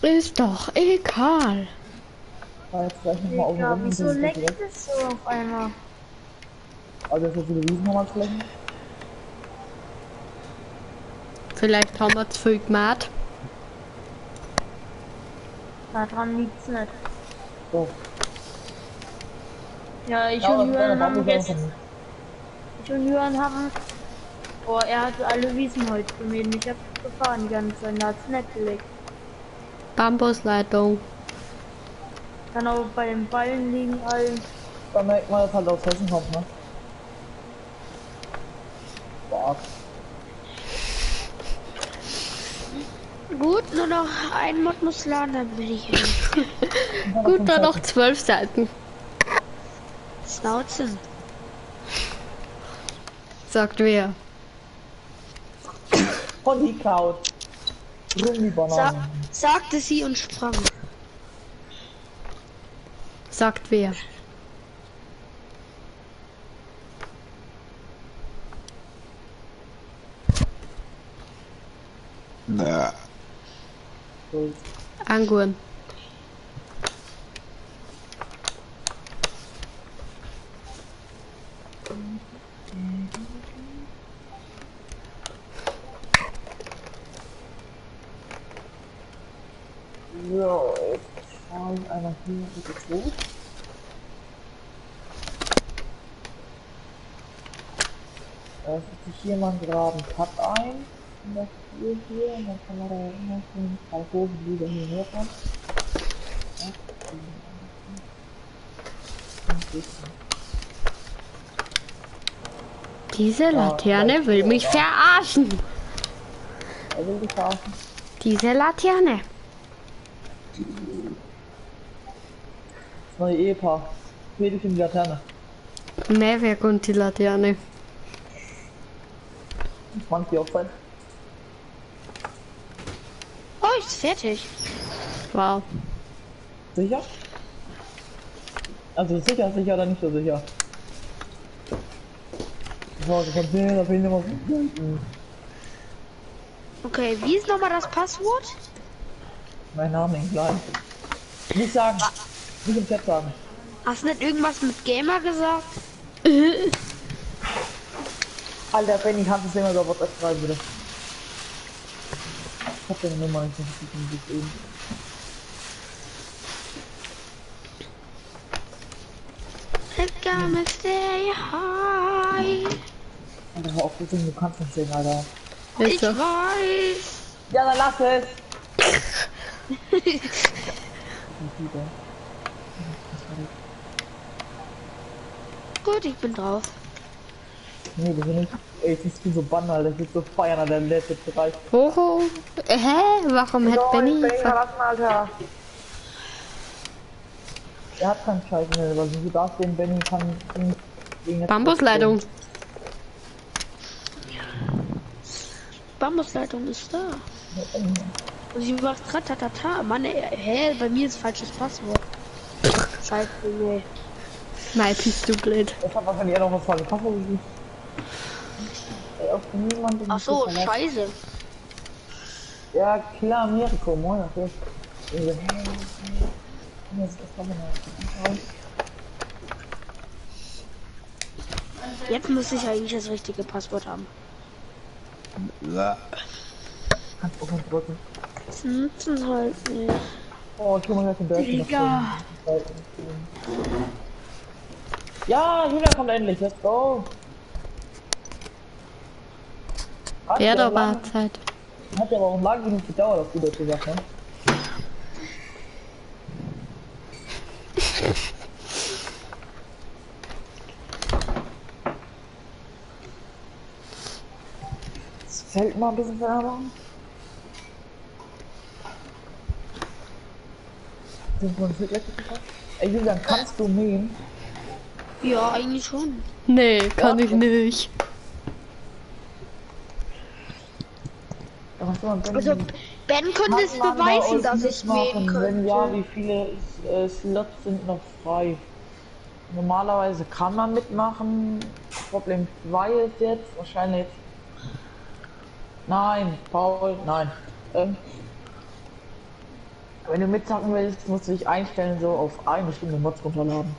Ist doch egal. Fahr jetzt gleich nochmal außen Digga, rum. wieso das ist leckt direkt. es so auf einmal? Also jetzt viele Wiesen nochmal flächen. Vielleicht haben wir zu viel gemacht. Daran liegt's nicht. So. Ja, ich Ja, und aber Julian das haben war gestern. schon. Ich und Julian haben. Boah, er hat alle Wiesen heute gemäht. Ich hab gefahren die ganze Zeit. Da hat's nicht gelegt. Bambusleitung. Kann auch bei den Ballen liegen allen. Da merkt man, dass halt aus Hessen kommt, ne? Boah. Gut, nur noch ein Mod muss laden, dann bin ich hier. Gut, dann noch 12 Seiten. Schnauze. Sagt wer. Von die Cloud. Rum die Bananen. Sagte sie und sprang. Sagt wer. So. Anguren. Hier geht es los. Da setze ich hier mal einen geraden Cut ein. In das Spiel hier. Und dann kann man da immer schön drei Kurven lieber hierher kommen. Diese Laterne will mich verarschen. Er will dich verarschen. Diese Laterne. Das neue Ehepaar. Felix und die Laterne. Mehrwerk und die Laterne. Mann, die Hochzeit. Oh, ist fertig. Wow. Sicher? Also sicher, sicher oder nicht so sicher? Da fehlen immer. Okay, wie ist nochmal das Passwort? Mein Name in klein. Nicht sagen. Nicht im Chat sagen. Hast du nicht irgendwas mit Gamer gesagt? Alter, Benny, kannst du es immer über WhatsApp schreiben, bitte? Ich hab deine Nummer nicht, das ist eben. It's gonna stay high. Alter, hör auf zu singen, du kannst nicht singen, Alter. Ich weiß. Ja, dann lass es! Gut, ich bin drauf. Nee, das ist nicht. Ey, ich bin so bannen, Alter. Ich will so feiern, Alter. Der letzte Bereich. Hoho. Hä? Warum hat Benny... Benny verlassen, Alter. Er hat keinen Scheiß mehr, weil du darfst den Benny kann nicht Bambusleitung. Bambusleitung ist da. Und sie macht ratatata. Mann, ey, hä? Bei mir ist falsches Passwort. Scheiße, nee. Mei, bist du blöd. Das hat wahrscheinlich eher noch was falsches Passwort gegeben. Ey, auf niemanden. Ach so, scheiße. Ja, klar, Mirko, moin, natürlich. Jetzt muss ich eigentlich das richtige Passwort haben. Kannst auch nicht drücken. Das nutzen halt nicht. Oh, ich hol mal gleich den Berg. Digga. Ja, Julian kommt endlich. Let's go. Hat Ja, ja da lang- war Zeit. Hat ja aber auch lange genug gedauert, auf gut Deutsch gesagt, ne? Das Feld mal ein bisschen schneller machen. Sind wir uns gleich gekommen? Ey Julian, kannst du mähen? Ja, eigentlich schon. Nee, kann ich nicht. Da kannst du mal Ben- Also, Ben könnte es Kann man bei beweisen, euch dass ich mitmachen? mähen könnte. Wenn ja, wie viele Slots sind noch frei? Normalerweise kann man mitmachen. Problem 2 ist jetzt wahrscheinlich. Nein, Paul, nein. Wenn du mitzocken willst, musst du dich einstellen, so auf eine Stunde Mods runterladen.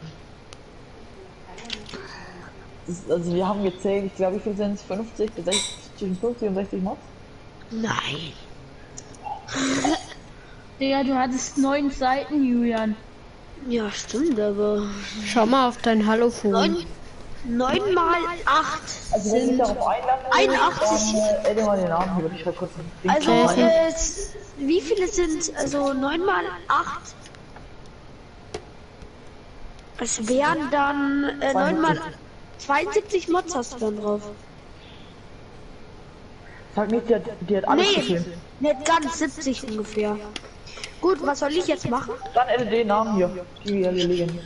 Das ist, also wir haben gezählt, ich glaube, wie viel sind es? 50 bis 60, zwischen 50 und 60 Mods? Nein. Digga, du hattest 9 Seiten, Julian. Ja, stimmt, aber. Schau mal auf dein Hallophone. 9 mal 8 Also wenn du dich sind. darauf einlassen willst, 81. dann adde mal den Namen hier, ich schreib kurz ein Ding Also, rein. wie viele sind. Also 9 mal 8. Es wären dann 9 mal 72 Mods hast du dann drauf. Sag nicht, die hat alles Nee, gefilmt. nicht ganz 70 ungefähr. Gut, was soll ich jetzt machen? Dann adde den Namen hier, die wir hier liegen.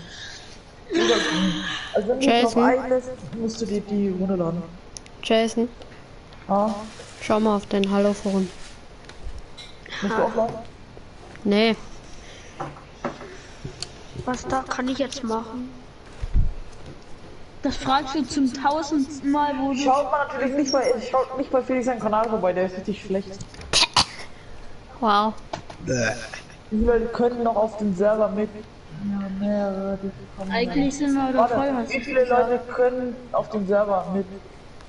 Also wenn du dich drauf Jason. einlässt, musst du dir die runterladen. Jason, Ah, schau mal auf dein Hallophone. musst du aufladen? Nee, Was da kann ich jetzt machen? Das fragst du zum 1000. Mal, wo du. Schaut mal natürlich nicht bei, schaut nicht bei Felix seinen Kanal vorbei, der ist richtig schlecht. wow. Die Leute können noch auf dem Server mit. Ja, mehrere, die kommen. Eigentlich sind wir doch voll, Warte, was wie viele Leute können auf dem Server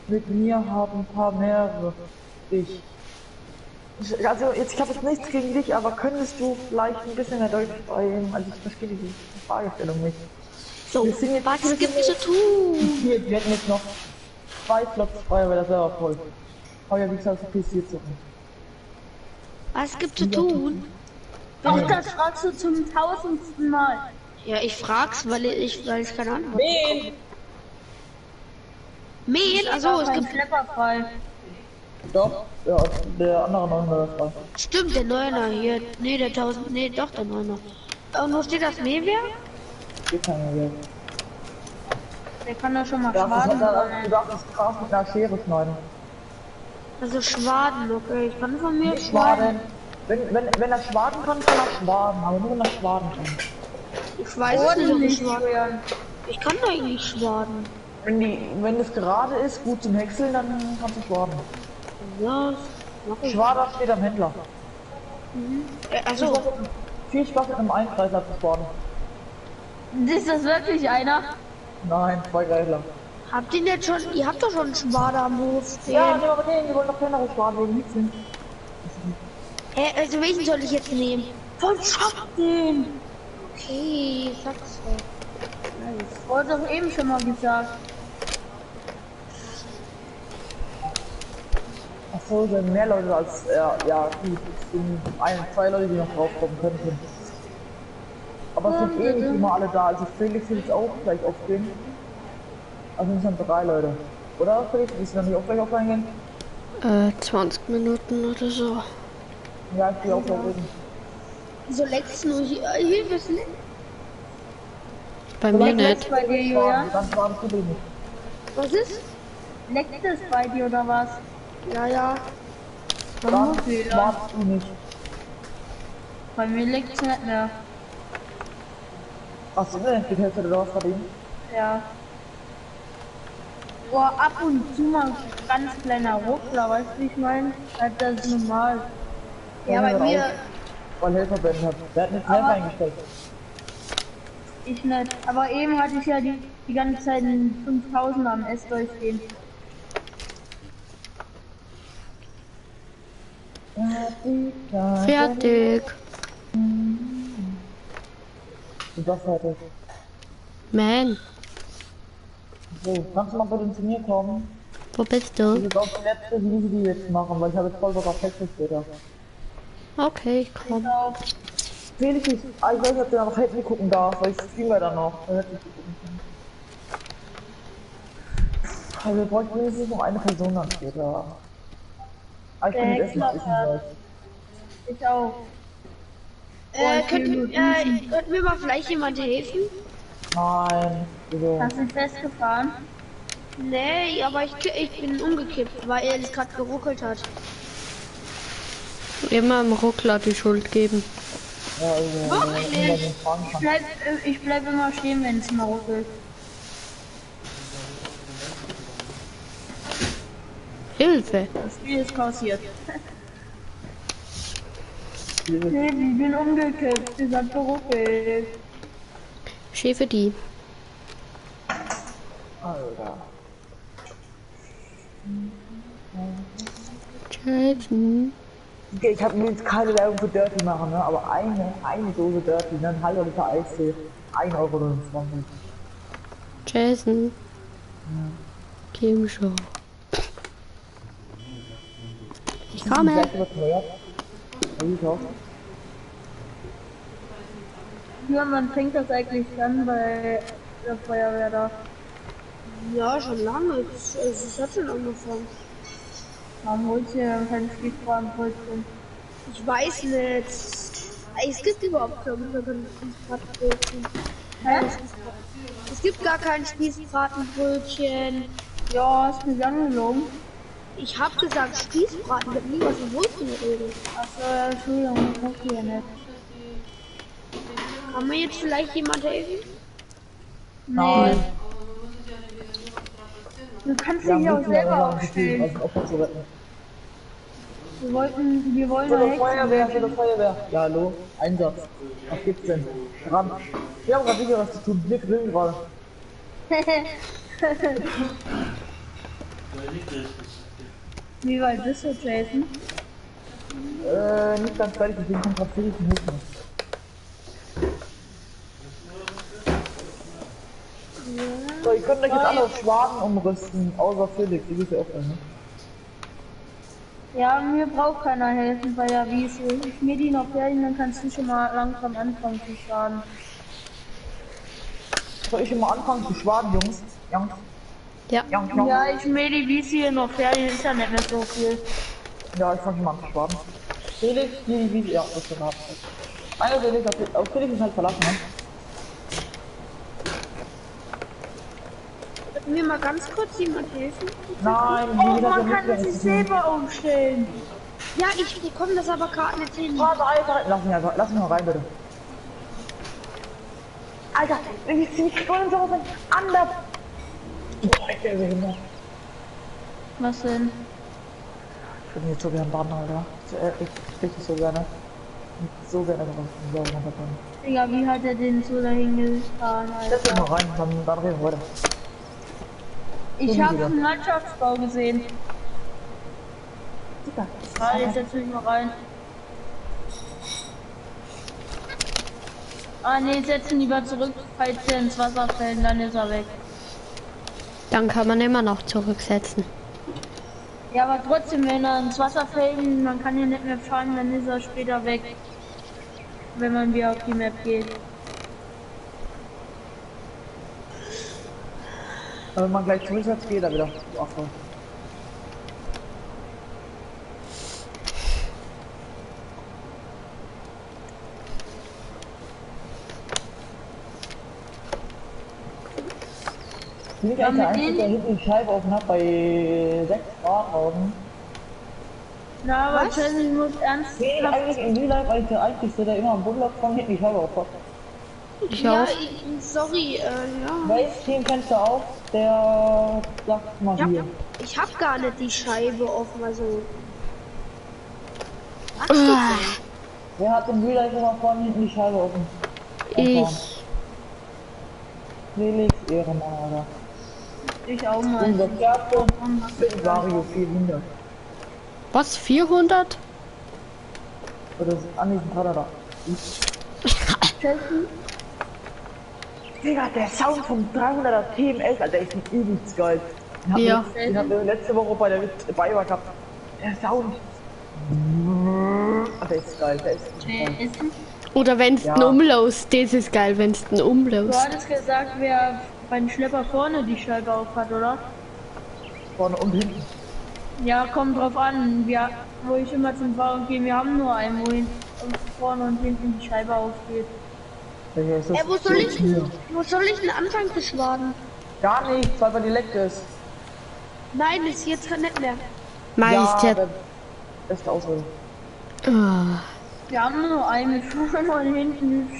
mit mir haben ein paar mehrere. Ich. Also jetzt, ich habe jetzt nichts gegen dich, aber könntest du vielleicht ein bisschen mehr Deutsch sprechen? Also ich verstehe diese Fragestellung nicht. So, Wir sind jetzt- was gibt es zu tun? Hier, wir hätten jetzt noch 2 Slots frei, weil das selber voll. Aber ja, wie gesagt, auf PC zocken. Was gibt zu tun? Doch, das fragst du zum 1000. Mal. Ja, ich frag's, weil ich keine Antwort. Wen? Mehl? Also es Kein gibt. Schlepper frei. Doch, ja, der andere 900 frei. Stimmt, der Neuner hier. Nee, der 1000. Nee, doch, der Neuner. Und wo steht das Mähwerk? Geht keiner mehr. Der kann doch schon mal Du darfst Schwaden das, du sammeln. darfst das Gras mit einer Schere schneiden. Also Schwaden, okay. Ich kann von mir Schwaden. Schwaden. Wenn er schwaden kann, kann er schwaden, aber nur wenn er schwaden kann. Ich weiß es nicht, ob ich Ordentlich, schwaden. Julian. Ich kann eigentlich schwaden. Wenn das gerade ist, gut zum Häckseln, dann kannst du schwaden. Ja, das mach ich. Schwader steht am Händler. Also, Viel Spaß mit einem Einkreisler zu schwaden. Ist das wirklich einer? Nein, 2 Kreisler. habt ihr denn jetzt schon, ihr habt doch schon einen Schwader am Hof stehen. Ja, nehmen wir den, wir wollen doch kleinere Schwaden wegen Häckseln. Hä, also welchen soll ich jetzt nehmen? Von Schock den! Okay, sag's doch. Nice. Wurde doch eben schon mal gesagt. Ach so, sind mehr Leute als, ja, gut, es sind 1, 2 Leute, die noch draufkommen könnten. Aber es sind eh nicht immer alle da, also Felix will jetzt auch gleich aufgehen. Also sind schon 3 Leute. Oder Felix, willst du noch nicht auch gleich offline gehen? 20 Minuten oder so. Ja, ich gehe auch gleich reden. Wieso leckt's nur hier? Hier wird's nicht. Bei mir nicht. Bei dir, Julian? Dann schwadest du nicht. Was ist? Leckt es bei dir oder was? Ja, ja. Dann schwadest du nicht. Bei mir leckt's nicht mehr. Hast du Internet getestet oder was bei dem? Ja. Boah, ab und zu mal ganz kleiner Ruckler, weißt du, wie ich meine? Halt, das ist normal. Ja, bei mir. Weil Helfer beendet hat. Der hat jetzt Helfer eingestellt. Ich nicht. Aber eben hatte ich ja die ganze Zeit einen 5000er am S durchgehen. Fertig. Du bist fertig. Man, So, kannst du mal bitte zu mir kommen? wo bist Das du? ist auch die letzte Wiese, die wir jetzt machen, weil ich habe jetzt voll Bock auf Hexe später. Okay, ich komm. Felix, ich weiß nicht, ob du noch Handy gucken darfst, weil ich streame ja dann noch. Also wir bräuchten mindestens noch eine Person dann später. Aber ich kann jetzt erstmal essen gleich. Ich auch. Könnte mir mal vielleicht jemand helfen? Nein, wieso? Hast du festgefahren? Nee, aber ich bin umgekippt, weil er es gerade geruckelt hat. Immer im Ruckler die Schuld geben. Ja, also, Wirklich? Ich bleib immer stehen, wenn es mal ruckelt. Hilfe! Das Spiel ist pausiert. Nee, ich bin umgekippt. Es hat geruckelt. Schäfe die. Alter. Jason. Okay, ich habe mir jetzt keine Werbung für Dirty machen, ne? Aber eine Dose Dirty, ne? Ein halber Liter Eistee, 1,29 Euro. Jason. Kim Show. Ich komme. Ja, man fängt das eigentlich an bei der Feuerwehr da. Ja, schon lange. Es hat schon angefangen. Warum holst du denn kein Spießbratenbrötchen? Ich weiß nicht. Es gibt überhaupt kein Spießbratenbrötchen. Hä? Es gibt gar kein Spießbratenbrötchen. Ja, hast mich angelogen. Ich hab gesagt Spießbraten, ich hab nie was von Brötchen geredet. Achso, ja, Entschuldigung, ich guck hier nicht. Kann mir jetzt vielleicht jemand helfen? Nein. Du kannst dich auch selber aufstellen. Wir wollen Hallo doch Feuerwehr, hallo Feuerwehr. Ja, hallo, Einsatz. Was gibt's denn? Ran. Wir haben gerade sicher was zu tun. Wir grillen gerade. Wie weit bist du, Jason? Nicht ganz fertig, deswegen kommt gerade Felix und hilft mir. So, ihr könnt euch jetzt alle auf Schwaden umrüsten, außer Felix, du bist ja auch drin, ne? Ja, mir braucht keiner helfen bei der Wiese. Ich mir die noch fertig, dann kannst du schon mal langsam anfangen zu schwaden. Soll ich schon mal anfangen zu schwaden, Jungs? Jungs. Ja. Jungs, Jungs. Ja, ich mähe die Wiese hier noch fertig, ist ja nicht mehr so viel. Ja, ich fange schon mal an zu schwaden. Felix, hier die Wiese. Ja, das ist schon. Einer Felix, auf Felix ist halt verlassen, ne? Mir mal ganz kurz jemand helfen? Nein, Oh, man kann das sich selber umstellen. Ja, ich bekomme das aber gerade nicht hin. Warte, Alter, lass mich einfach, lass mich mal rein, bitte. Alter, ich wollen so ein ander. Boah, ich bin behindert. Was denn? Ich würde jetzt so gerne baden, Alter. Ich richtig so gerne. So gerne drauf. So runterkommen. Digga, wie hat er den so dahin gefahren, Setz dich Alter? mal rein, dann reden wir weiter. Ich habe einen Landschaftsbau gesehen. Digga, Warte, ich setz mich mal rein. Ah ne, setzen lieber zurück, falls er ins Wasser fällt, dann ist er weg. Dann kann man immer noch zurücksetzen. Ja, aber trotzdem, wenn er ins Wasser fällt, man kann ja nicht mehr fahren, dann ist er später weg. Wenn man wieder auf die Map geht. Aber wenn man gleich zurücksetzt, geht er wieder. Du Affe. Bin ich eigentlich der Einzige, der hinten die Scheibe offen hat bei 6 Grad draußen? Na, aber Chelsea, ich muss ernsthaft. Bin ich eigentlich in Real Life eigentlich der Einzige, der immer am Bullab von hinten die Scheibe auf hat? Ich Ja, auch. sorry, ja. Welches Teamfenster auf? Der sagt mal hier. Ich hab gar nicht die Scheibe offen, also. Wer hat im Real Life immer vorne hinten die Scheibe offen? Ich. Felix Ehrenmann, Alter. Ich auch mal. Unser Kerze bin Vario 400. Was? 400? Oder ist an diesem da. Chelsea? Digga, der Sound vom 300er TMS, Alter, ist übelst geil. Den Ja. Den haben wir letzte Woche bei der Bayer gehabt. Der Sound. Alter, ist geil, der ist geil. Oder wenn's Ja. den umlost, das ist geil, wenn's den Du umlost. hattest gesagt, wer beim Schlepper vorne die Scheibe auf hat, oder? Vorne und hinten. Ja, kommt drauf an. Wir, wo ich immer zum Fahren gehe, wir haben nur einen, wo hin, vorne und hinten die Scheibe aufgeht. Welcher ist das? Wo soll ich denn anfangen zu schwaden? Gar nichts, weil bei dir leckt ist. Nein, ist jetzt nicht mehr. Meister. Ja, beste Ausrede. Ah. Wir haben nur einen mit vorne und hinten,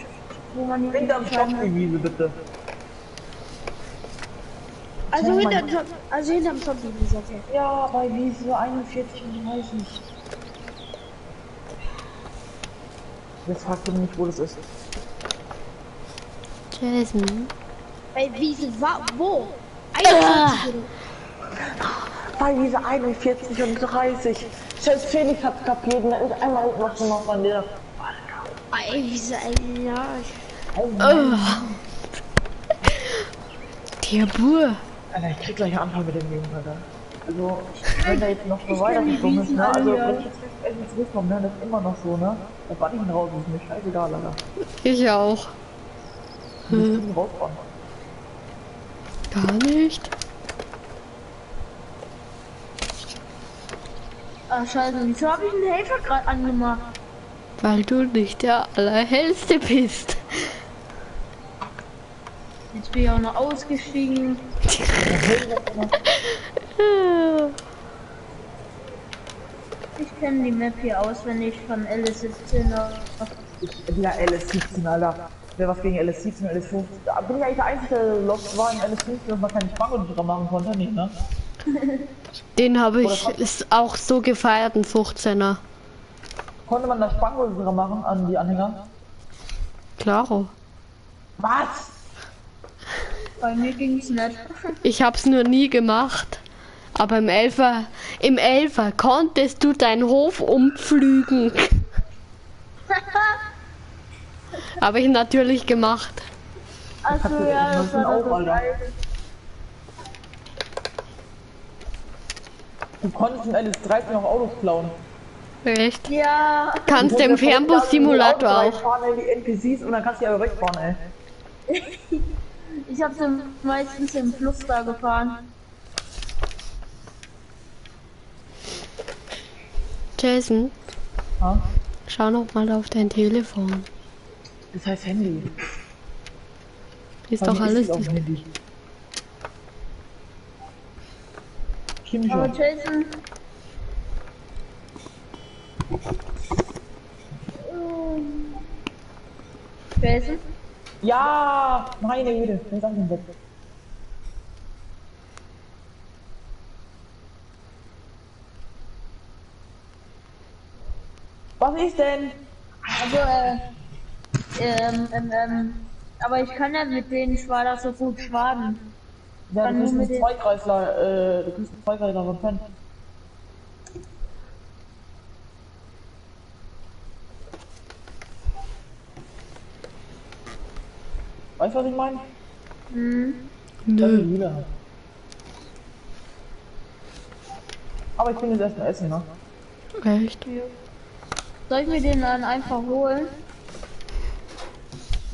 wo man die Hinterm Stock die Wiese, bitte. Also hinterm Shop die Wiese, okay. Ja, bei Wiese 41 und 30. Jetzt fragt ihr mich, wo das ist. Jason. Bei Wiese wo? 41. Bei Wiese 41 und 30. Selbst Felix hat's kapiert und er ist einmal was gemacht von der. Ey, Wiese, ja. Der Bur. Alter, ich krieg gleich einen Anfall mit dem Jungen, Alter. Also, wenn der jetzt noch so weiter gesprungen ist, ne? Also, wenn ich jetzt Essen zurückkomme, ne? Das ist immer noch so, ne? Da bann ich ihn raus, ist mir scheißegal, Alter. Ich auch. Ich muss ihn rausbannen. Gar nicht. Ach scheiße, wieso habe ich einen Helfer gerade angemacht? Weil du nicht der Allerhellste bist. Jetzt bin ich auch noch ausgestiegen. Ich kenne die Map hier auswendig von LS17. Ja, LS17, Alter. Wer was gegen LS17 und LS15? Da bin ich eigentlich der Einzige, der lost war in LS15, dass man keine Spange dran machen konnte, nicht, ne? Den habe ich ist auch so gefeiert, ein 15er. Konnte man da Spanngurte dran machen an die Anhänger? Klaro. Was? Bei mir ging's nicht. Ich hab's nur nie gemacht. Aber im Elfer konntest du deinen Hof umpflügen. Habe ich natürlich gemacht. Achso, ja, das war auch, doch so Alter. geil. Du konntest in LS13 noch Autos klauen. Echt? Ja, Kannst du im Fernbus-Simulator auch. Fahren, ey, die NPCs und dann kannst du die aber wegfahren, ey. ich hab's meistens im Fluss da gefahren. Jason, Ha? schau noch mal auf dein Telefon. Das heißt Handy. Ist Bei doch mir alles. viel auf dem Handy. Stimmt Aber schon. Jason. Jason? Ja! Meine Güte, jetzt sag ich im Bett. Was ist denn? Also, aber ich kann ja mit denen Schwader so gut schwaden. Ja, du Dann kriegst nur einen mit den- Zweikreisler, du kriegst einen Zweikreisler von Fan. Weißt du, was ich meine? Mhm. Nö. Aber ich bin jetzt erstmal essen, ne? Echt? Soll ich mir den dann einfach holen?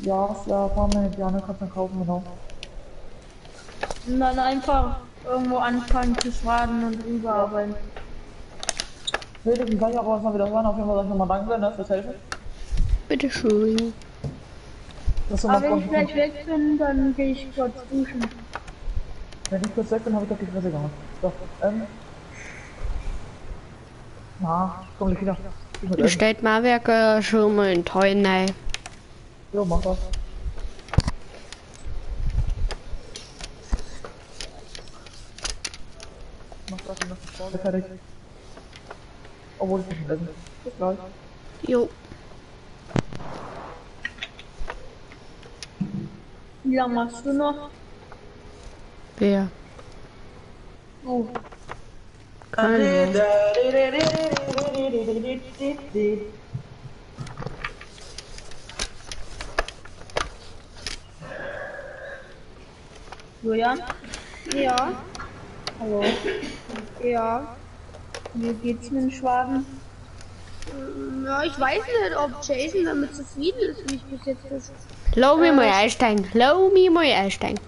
Ja, ja, fahren wir mit Jana, kannst du kaufen, genau. Und dann einfach irgendwo anfangen zu schwaden und rüberarbeiten. Nee, ich weiß auch, was wir wieder hören. Auf jeden Fall sag ich nochmal danke, ne, fürs Helfen. Bitteschön. Dass du Aber mal wenn ich gleich weg bin, dann gehe ich kurz duschen. Wenn ich kurz weg bin, habe ich doch die Fresse gehauen. So, Na, komm gleich wieder. Ich muss essen. Stellt Marwerke schon mal in Teil rein. Jo, mach das. Mach das, ich mach das vorne fertig. Obwohl, ich muss schon essen. Bis gleich. Jo. Wie lange machst du noch? Wer? Oh. Keine Ahnung. Julian? Ja, Hallo. ja. Wie geht's mit dem Schwaden? Ja, ich weiß nicht, ob Jason damit zufrieden ist, wie ich bis jetzt das. Lass mich mal einsteigen. Lass mich mal einsteigen.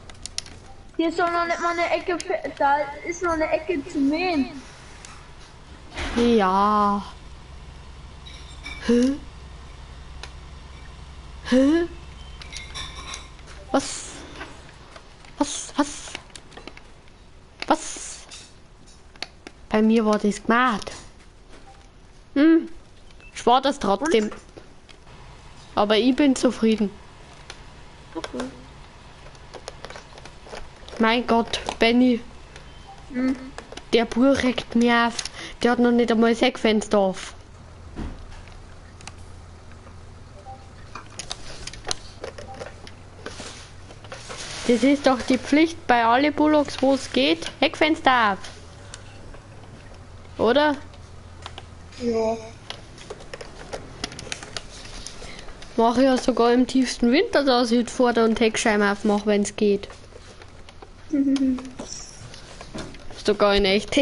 Hier ist doch noch nicht mal eine Ecke, da ist noch eine Ecke zu mähen. Ja. Hä? Hä? Was? Was? Was? Was? Bei mir war das gemacht. Hm. Ich war das trotzdem. Aber ich bin zufrieden. Okay. Mein Gott, Benny. Hm. Der Bub regt mich auf. Der hat noch nicht einmal das Heckfenster auf. Das ist doch die Pflicht bei alle Bullocks, wo es geht. Heckfenster auf. Oder? Ja. Mache ich ja sogar im tiefsten Winter, dass ich Vorder- und Heckscheiben aufmache, wenn es geht. Sogar in echt.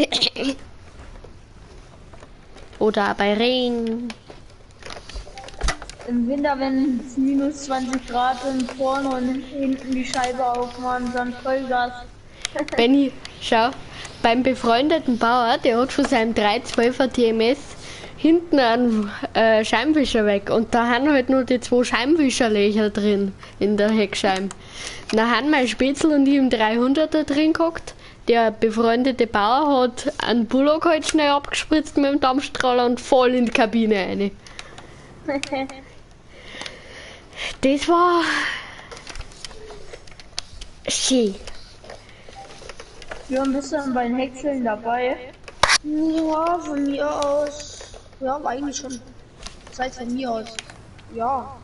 Oder bei Regen. Im Winter, wenn es minus 20 Grad sind, vorne und hinten die Scheibe aufmachen, dann Vollgas. Benny, schau, beim befreundeten Bauer, der hat von seinem 312er TMS hinten einen Scheibenwischer weg und da haben halt nur die zwei Scheibenwischerlöcher drin in der Heckscheibe. Da haben mein Spätzl und ich im 300er drin gehockt. Der befreundete Bauer hat einen Bullock halt schnell abgespritzt mit dem Dampfstrahler und voll in die Kabine rein. Das war schön. Wir bist du dann bei den Häckseln dabei? Ja, von mir aus. Ja, eigentlich schon. Das heißt von mir aus. Ja.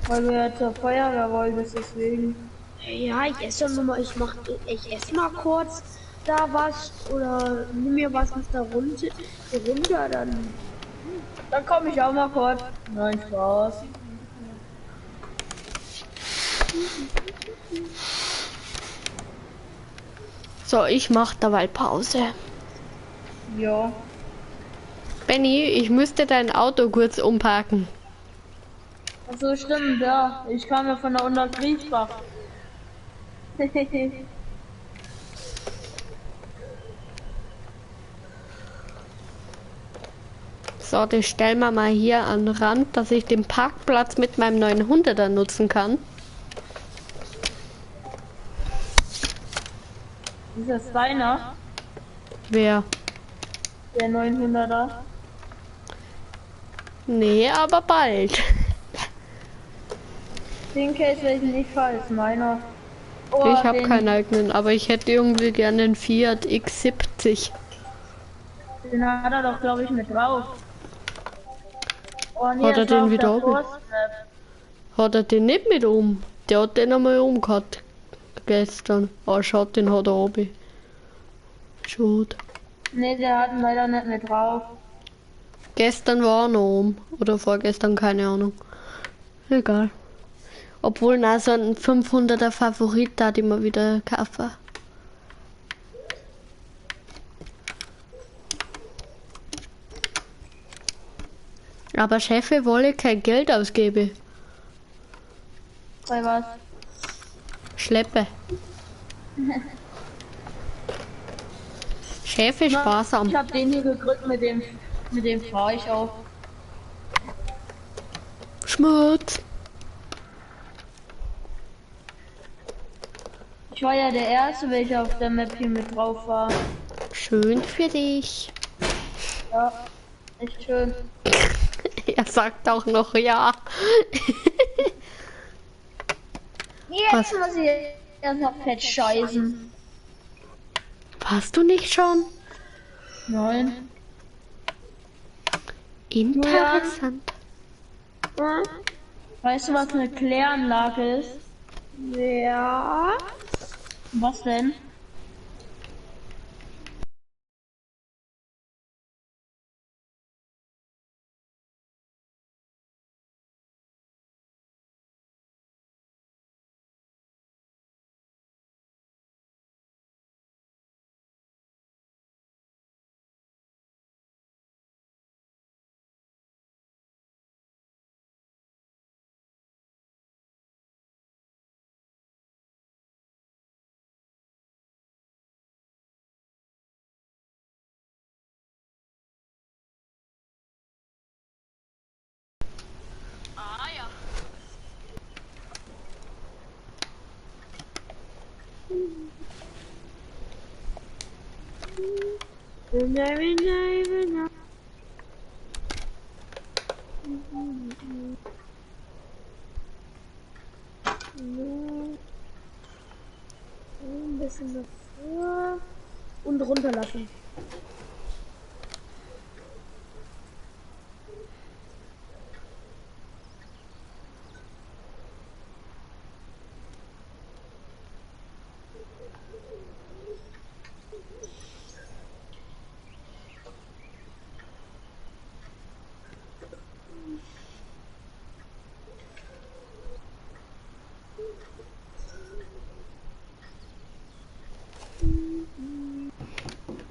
Weil du ja zur Feuerwehr wolltest, deswegen. Ja, ich esse doch nur mal, ich esse mal kurz da was oder nimm mir was mit da runter, runter, dann. Dann komme ich auch mal kurz. Nein, Spaß. So, ich mach dabei Pause. Ja. Benny, ich müsste dein Auto kurz umparken. Ach so, stimmt, ja. Ich kam ja von der Untergriesbach. So, das stellen wir mal hier an den Rand, dass ich den Parkplatz mit meinem 900er nutzen kann. Ist das deiner? Wer? Der 900er? Nee, aber bald. Den Case, welchen ich fahre, ist meiner. Oh, Ich habe keinen eigenen, aber ich hätte irgendwie gerne einen Fiat X70. Den hat er doch, glaube ich, mit drauf. Oh, nee, Hat er den wieder oben? Hat er den nicht mit um? Der hat den einmal umgehabt. Gestern. Oh, schaut, den hat er oben. Schade. Nee, der hat ihn leider nicht mit drauf. Gestern war er noch um. Oder vorgestern, keine Ahnung. Egal. Obwohl, na, so ein 500er Favorit da, die mal wieder kaufen. Aber Chefe wolle kein Geld ausgeben. Bei was? Schleppe. Chefe sparsam. Ich hab den hier gekriegt, mit dem fahre ich auch. Schmutz. Ich war ja der Erste, welcher auf der Map hier mit drauf war. Schön für dich. Ja, echt schön. Er sagt auch noch ja. Jetzt Was? muss ich erst noch fett scheißen. Warst du nicht schon? Nein. Interessant. Hm? Weißt du, was eine Kläranlage ist? Ja. Was denn? Ein bisschen davor und runterlassen.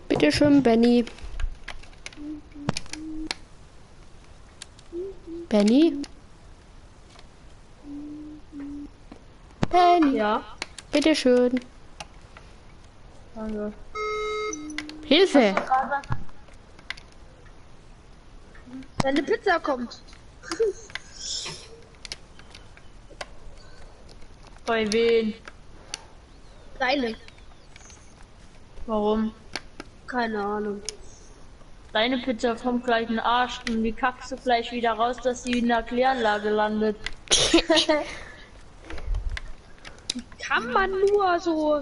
Bitte schön, Benny. Benny? Benny. Ja. Bitte schön. Danke. Hilfe! Deine Pizza kommt. Bei wen? Deine. Warum? Keine Ahnung. Deine Pizza kommt gleich in den Arsch und die kackst du gleich wieder raus, dass sie in der Kläranlage landet. Kann man nur so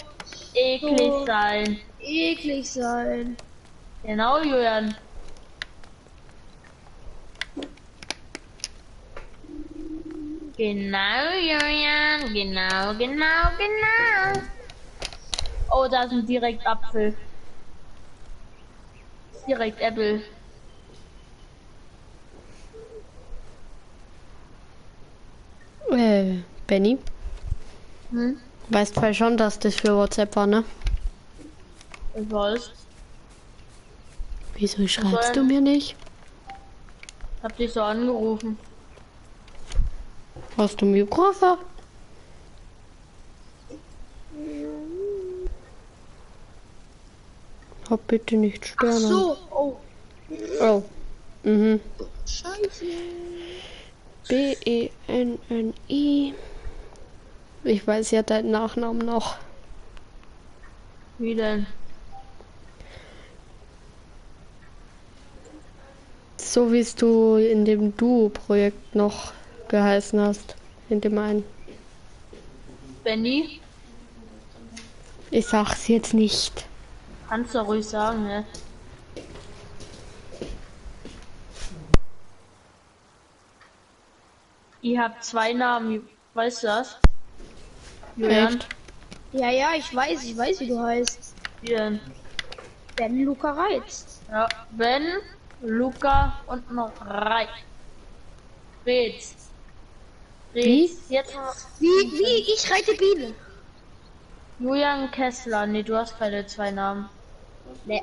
Eklig So. sein. eklig sein. Genau, Julian. Genau, Julian. Genau, genau, genau. Oh, da sind direkt Apfel. Direkt Apple. Benny? Hm? Weißt du schon, dass das für WhatsApp war, ne? Ich weiß. Wieso schreibst du mir nicht? Hab dich so angerufen. Hast du mir gerufen? Hab bitte nicht Ach stören. so, oh. Oh. Mhm. Scheiße. B-E-N-N-I. Ich weiß ja deinen Nachnamen noch. Wie denn? So wie es du in dem Duo-Projekt noch geheißen hast. In dem einen. Benny? Ich sag's jetzt nicht. Kannst du ruhig sagen, ne? Ich hab zwei Namen, weißt du das? Julian? Echt? Ja, ja, ich weiß, wie du heißt. Wie denn? Ben Luca Reitz. Ja, Ben, Luca und noch Rei. Rez. Wie? Rez. Jetzt Wie ich reite Biene. Julian Kessler. Nee, du hast keine zwei Namen. Nee.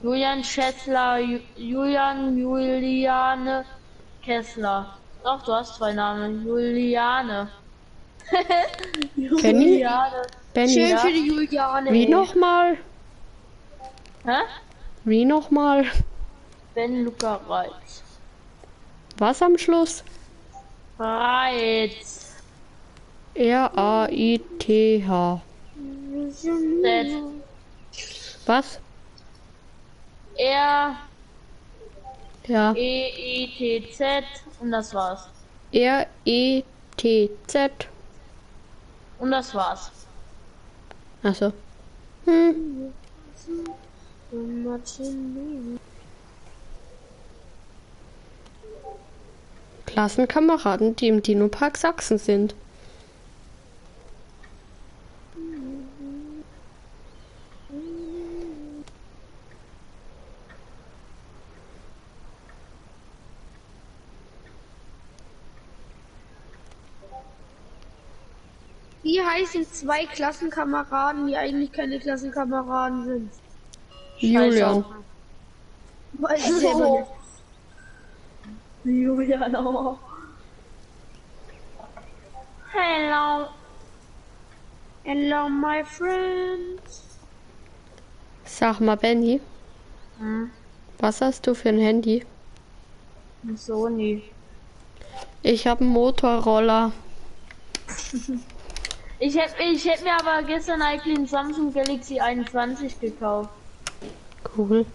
Julian Schessler, Julian, Juliane Kessler. Doch, du hast zwei Namen. Juliane. Benny? Juliane. Benny. Schön für die Juliane. Wie ey. nochmal? Hä? Wie nochmal? Ben Luca Reitz. Was am Schluss? Reitz. R-A-I-T-H. Z. Was? R Ja. E I T Z und das war's. R-E-T-Z. Und das war's. Achso. Hm. Klassenkameraden, die im Dino-Park Sachsen sind. Wie heißen zwei Klassenkameraden, die eigentlich keine Klassenkameraden sind? Julian. Weiß ich selber nicht. Julian auch. Hello. Hello, my friends. Sag mal, Benny, Hm. was hast du für ein Handy? Sony. Ich habe einen Motorroller. Ich hätt mir aber gestern eigentlich einen Samsung Galaxy 21 gekauft. Cool.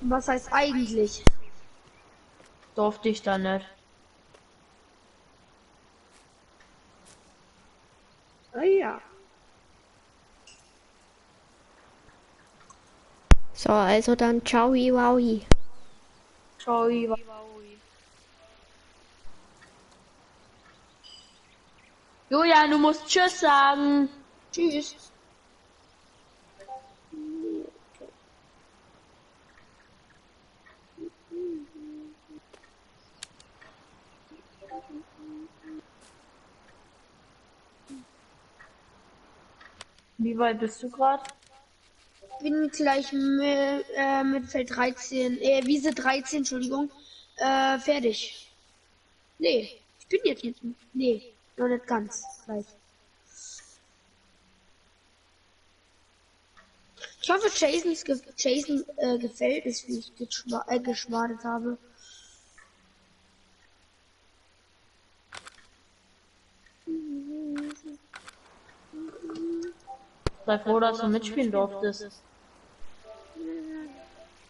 Was heißt eigentlich? Durfte ich da nicht. Ah ja. So, also dann ciao, wowi. Ciao. Julian, du musst Tschüss sagen. Tschüss. Wie weit bist du gerade? Bin gleich mit Feld 13, Wiese 13, Entschuldigung, fertig. Nee, ich bin jetzt mit, nee, noch nicht ganz gleich. Ich hoffe, Jason gefällt es, wie ich geschwadet habe. Sei froh, dass du mitspielen durftest.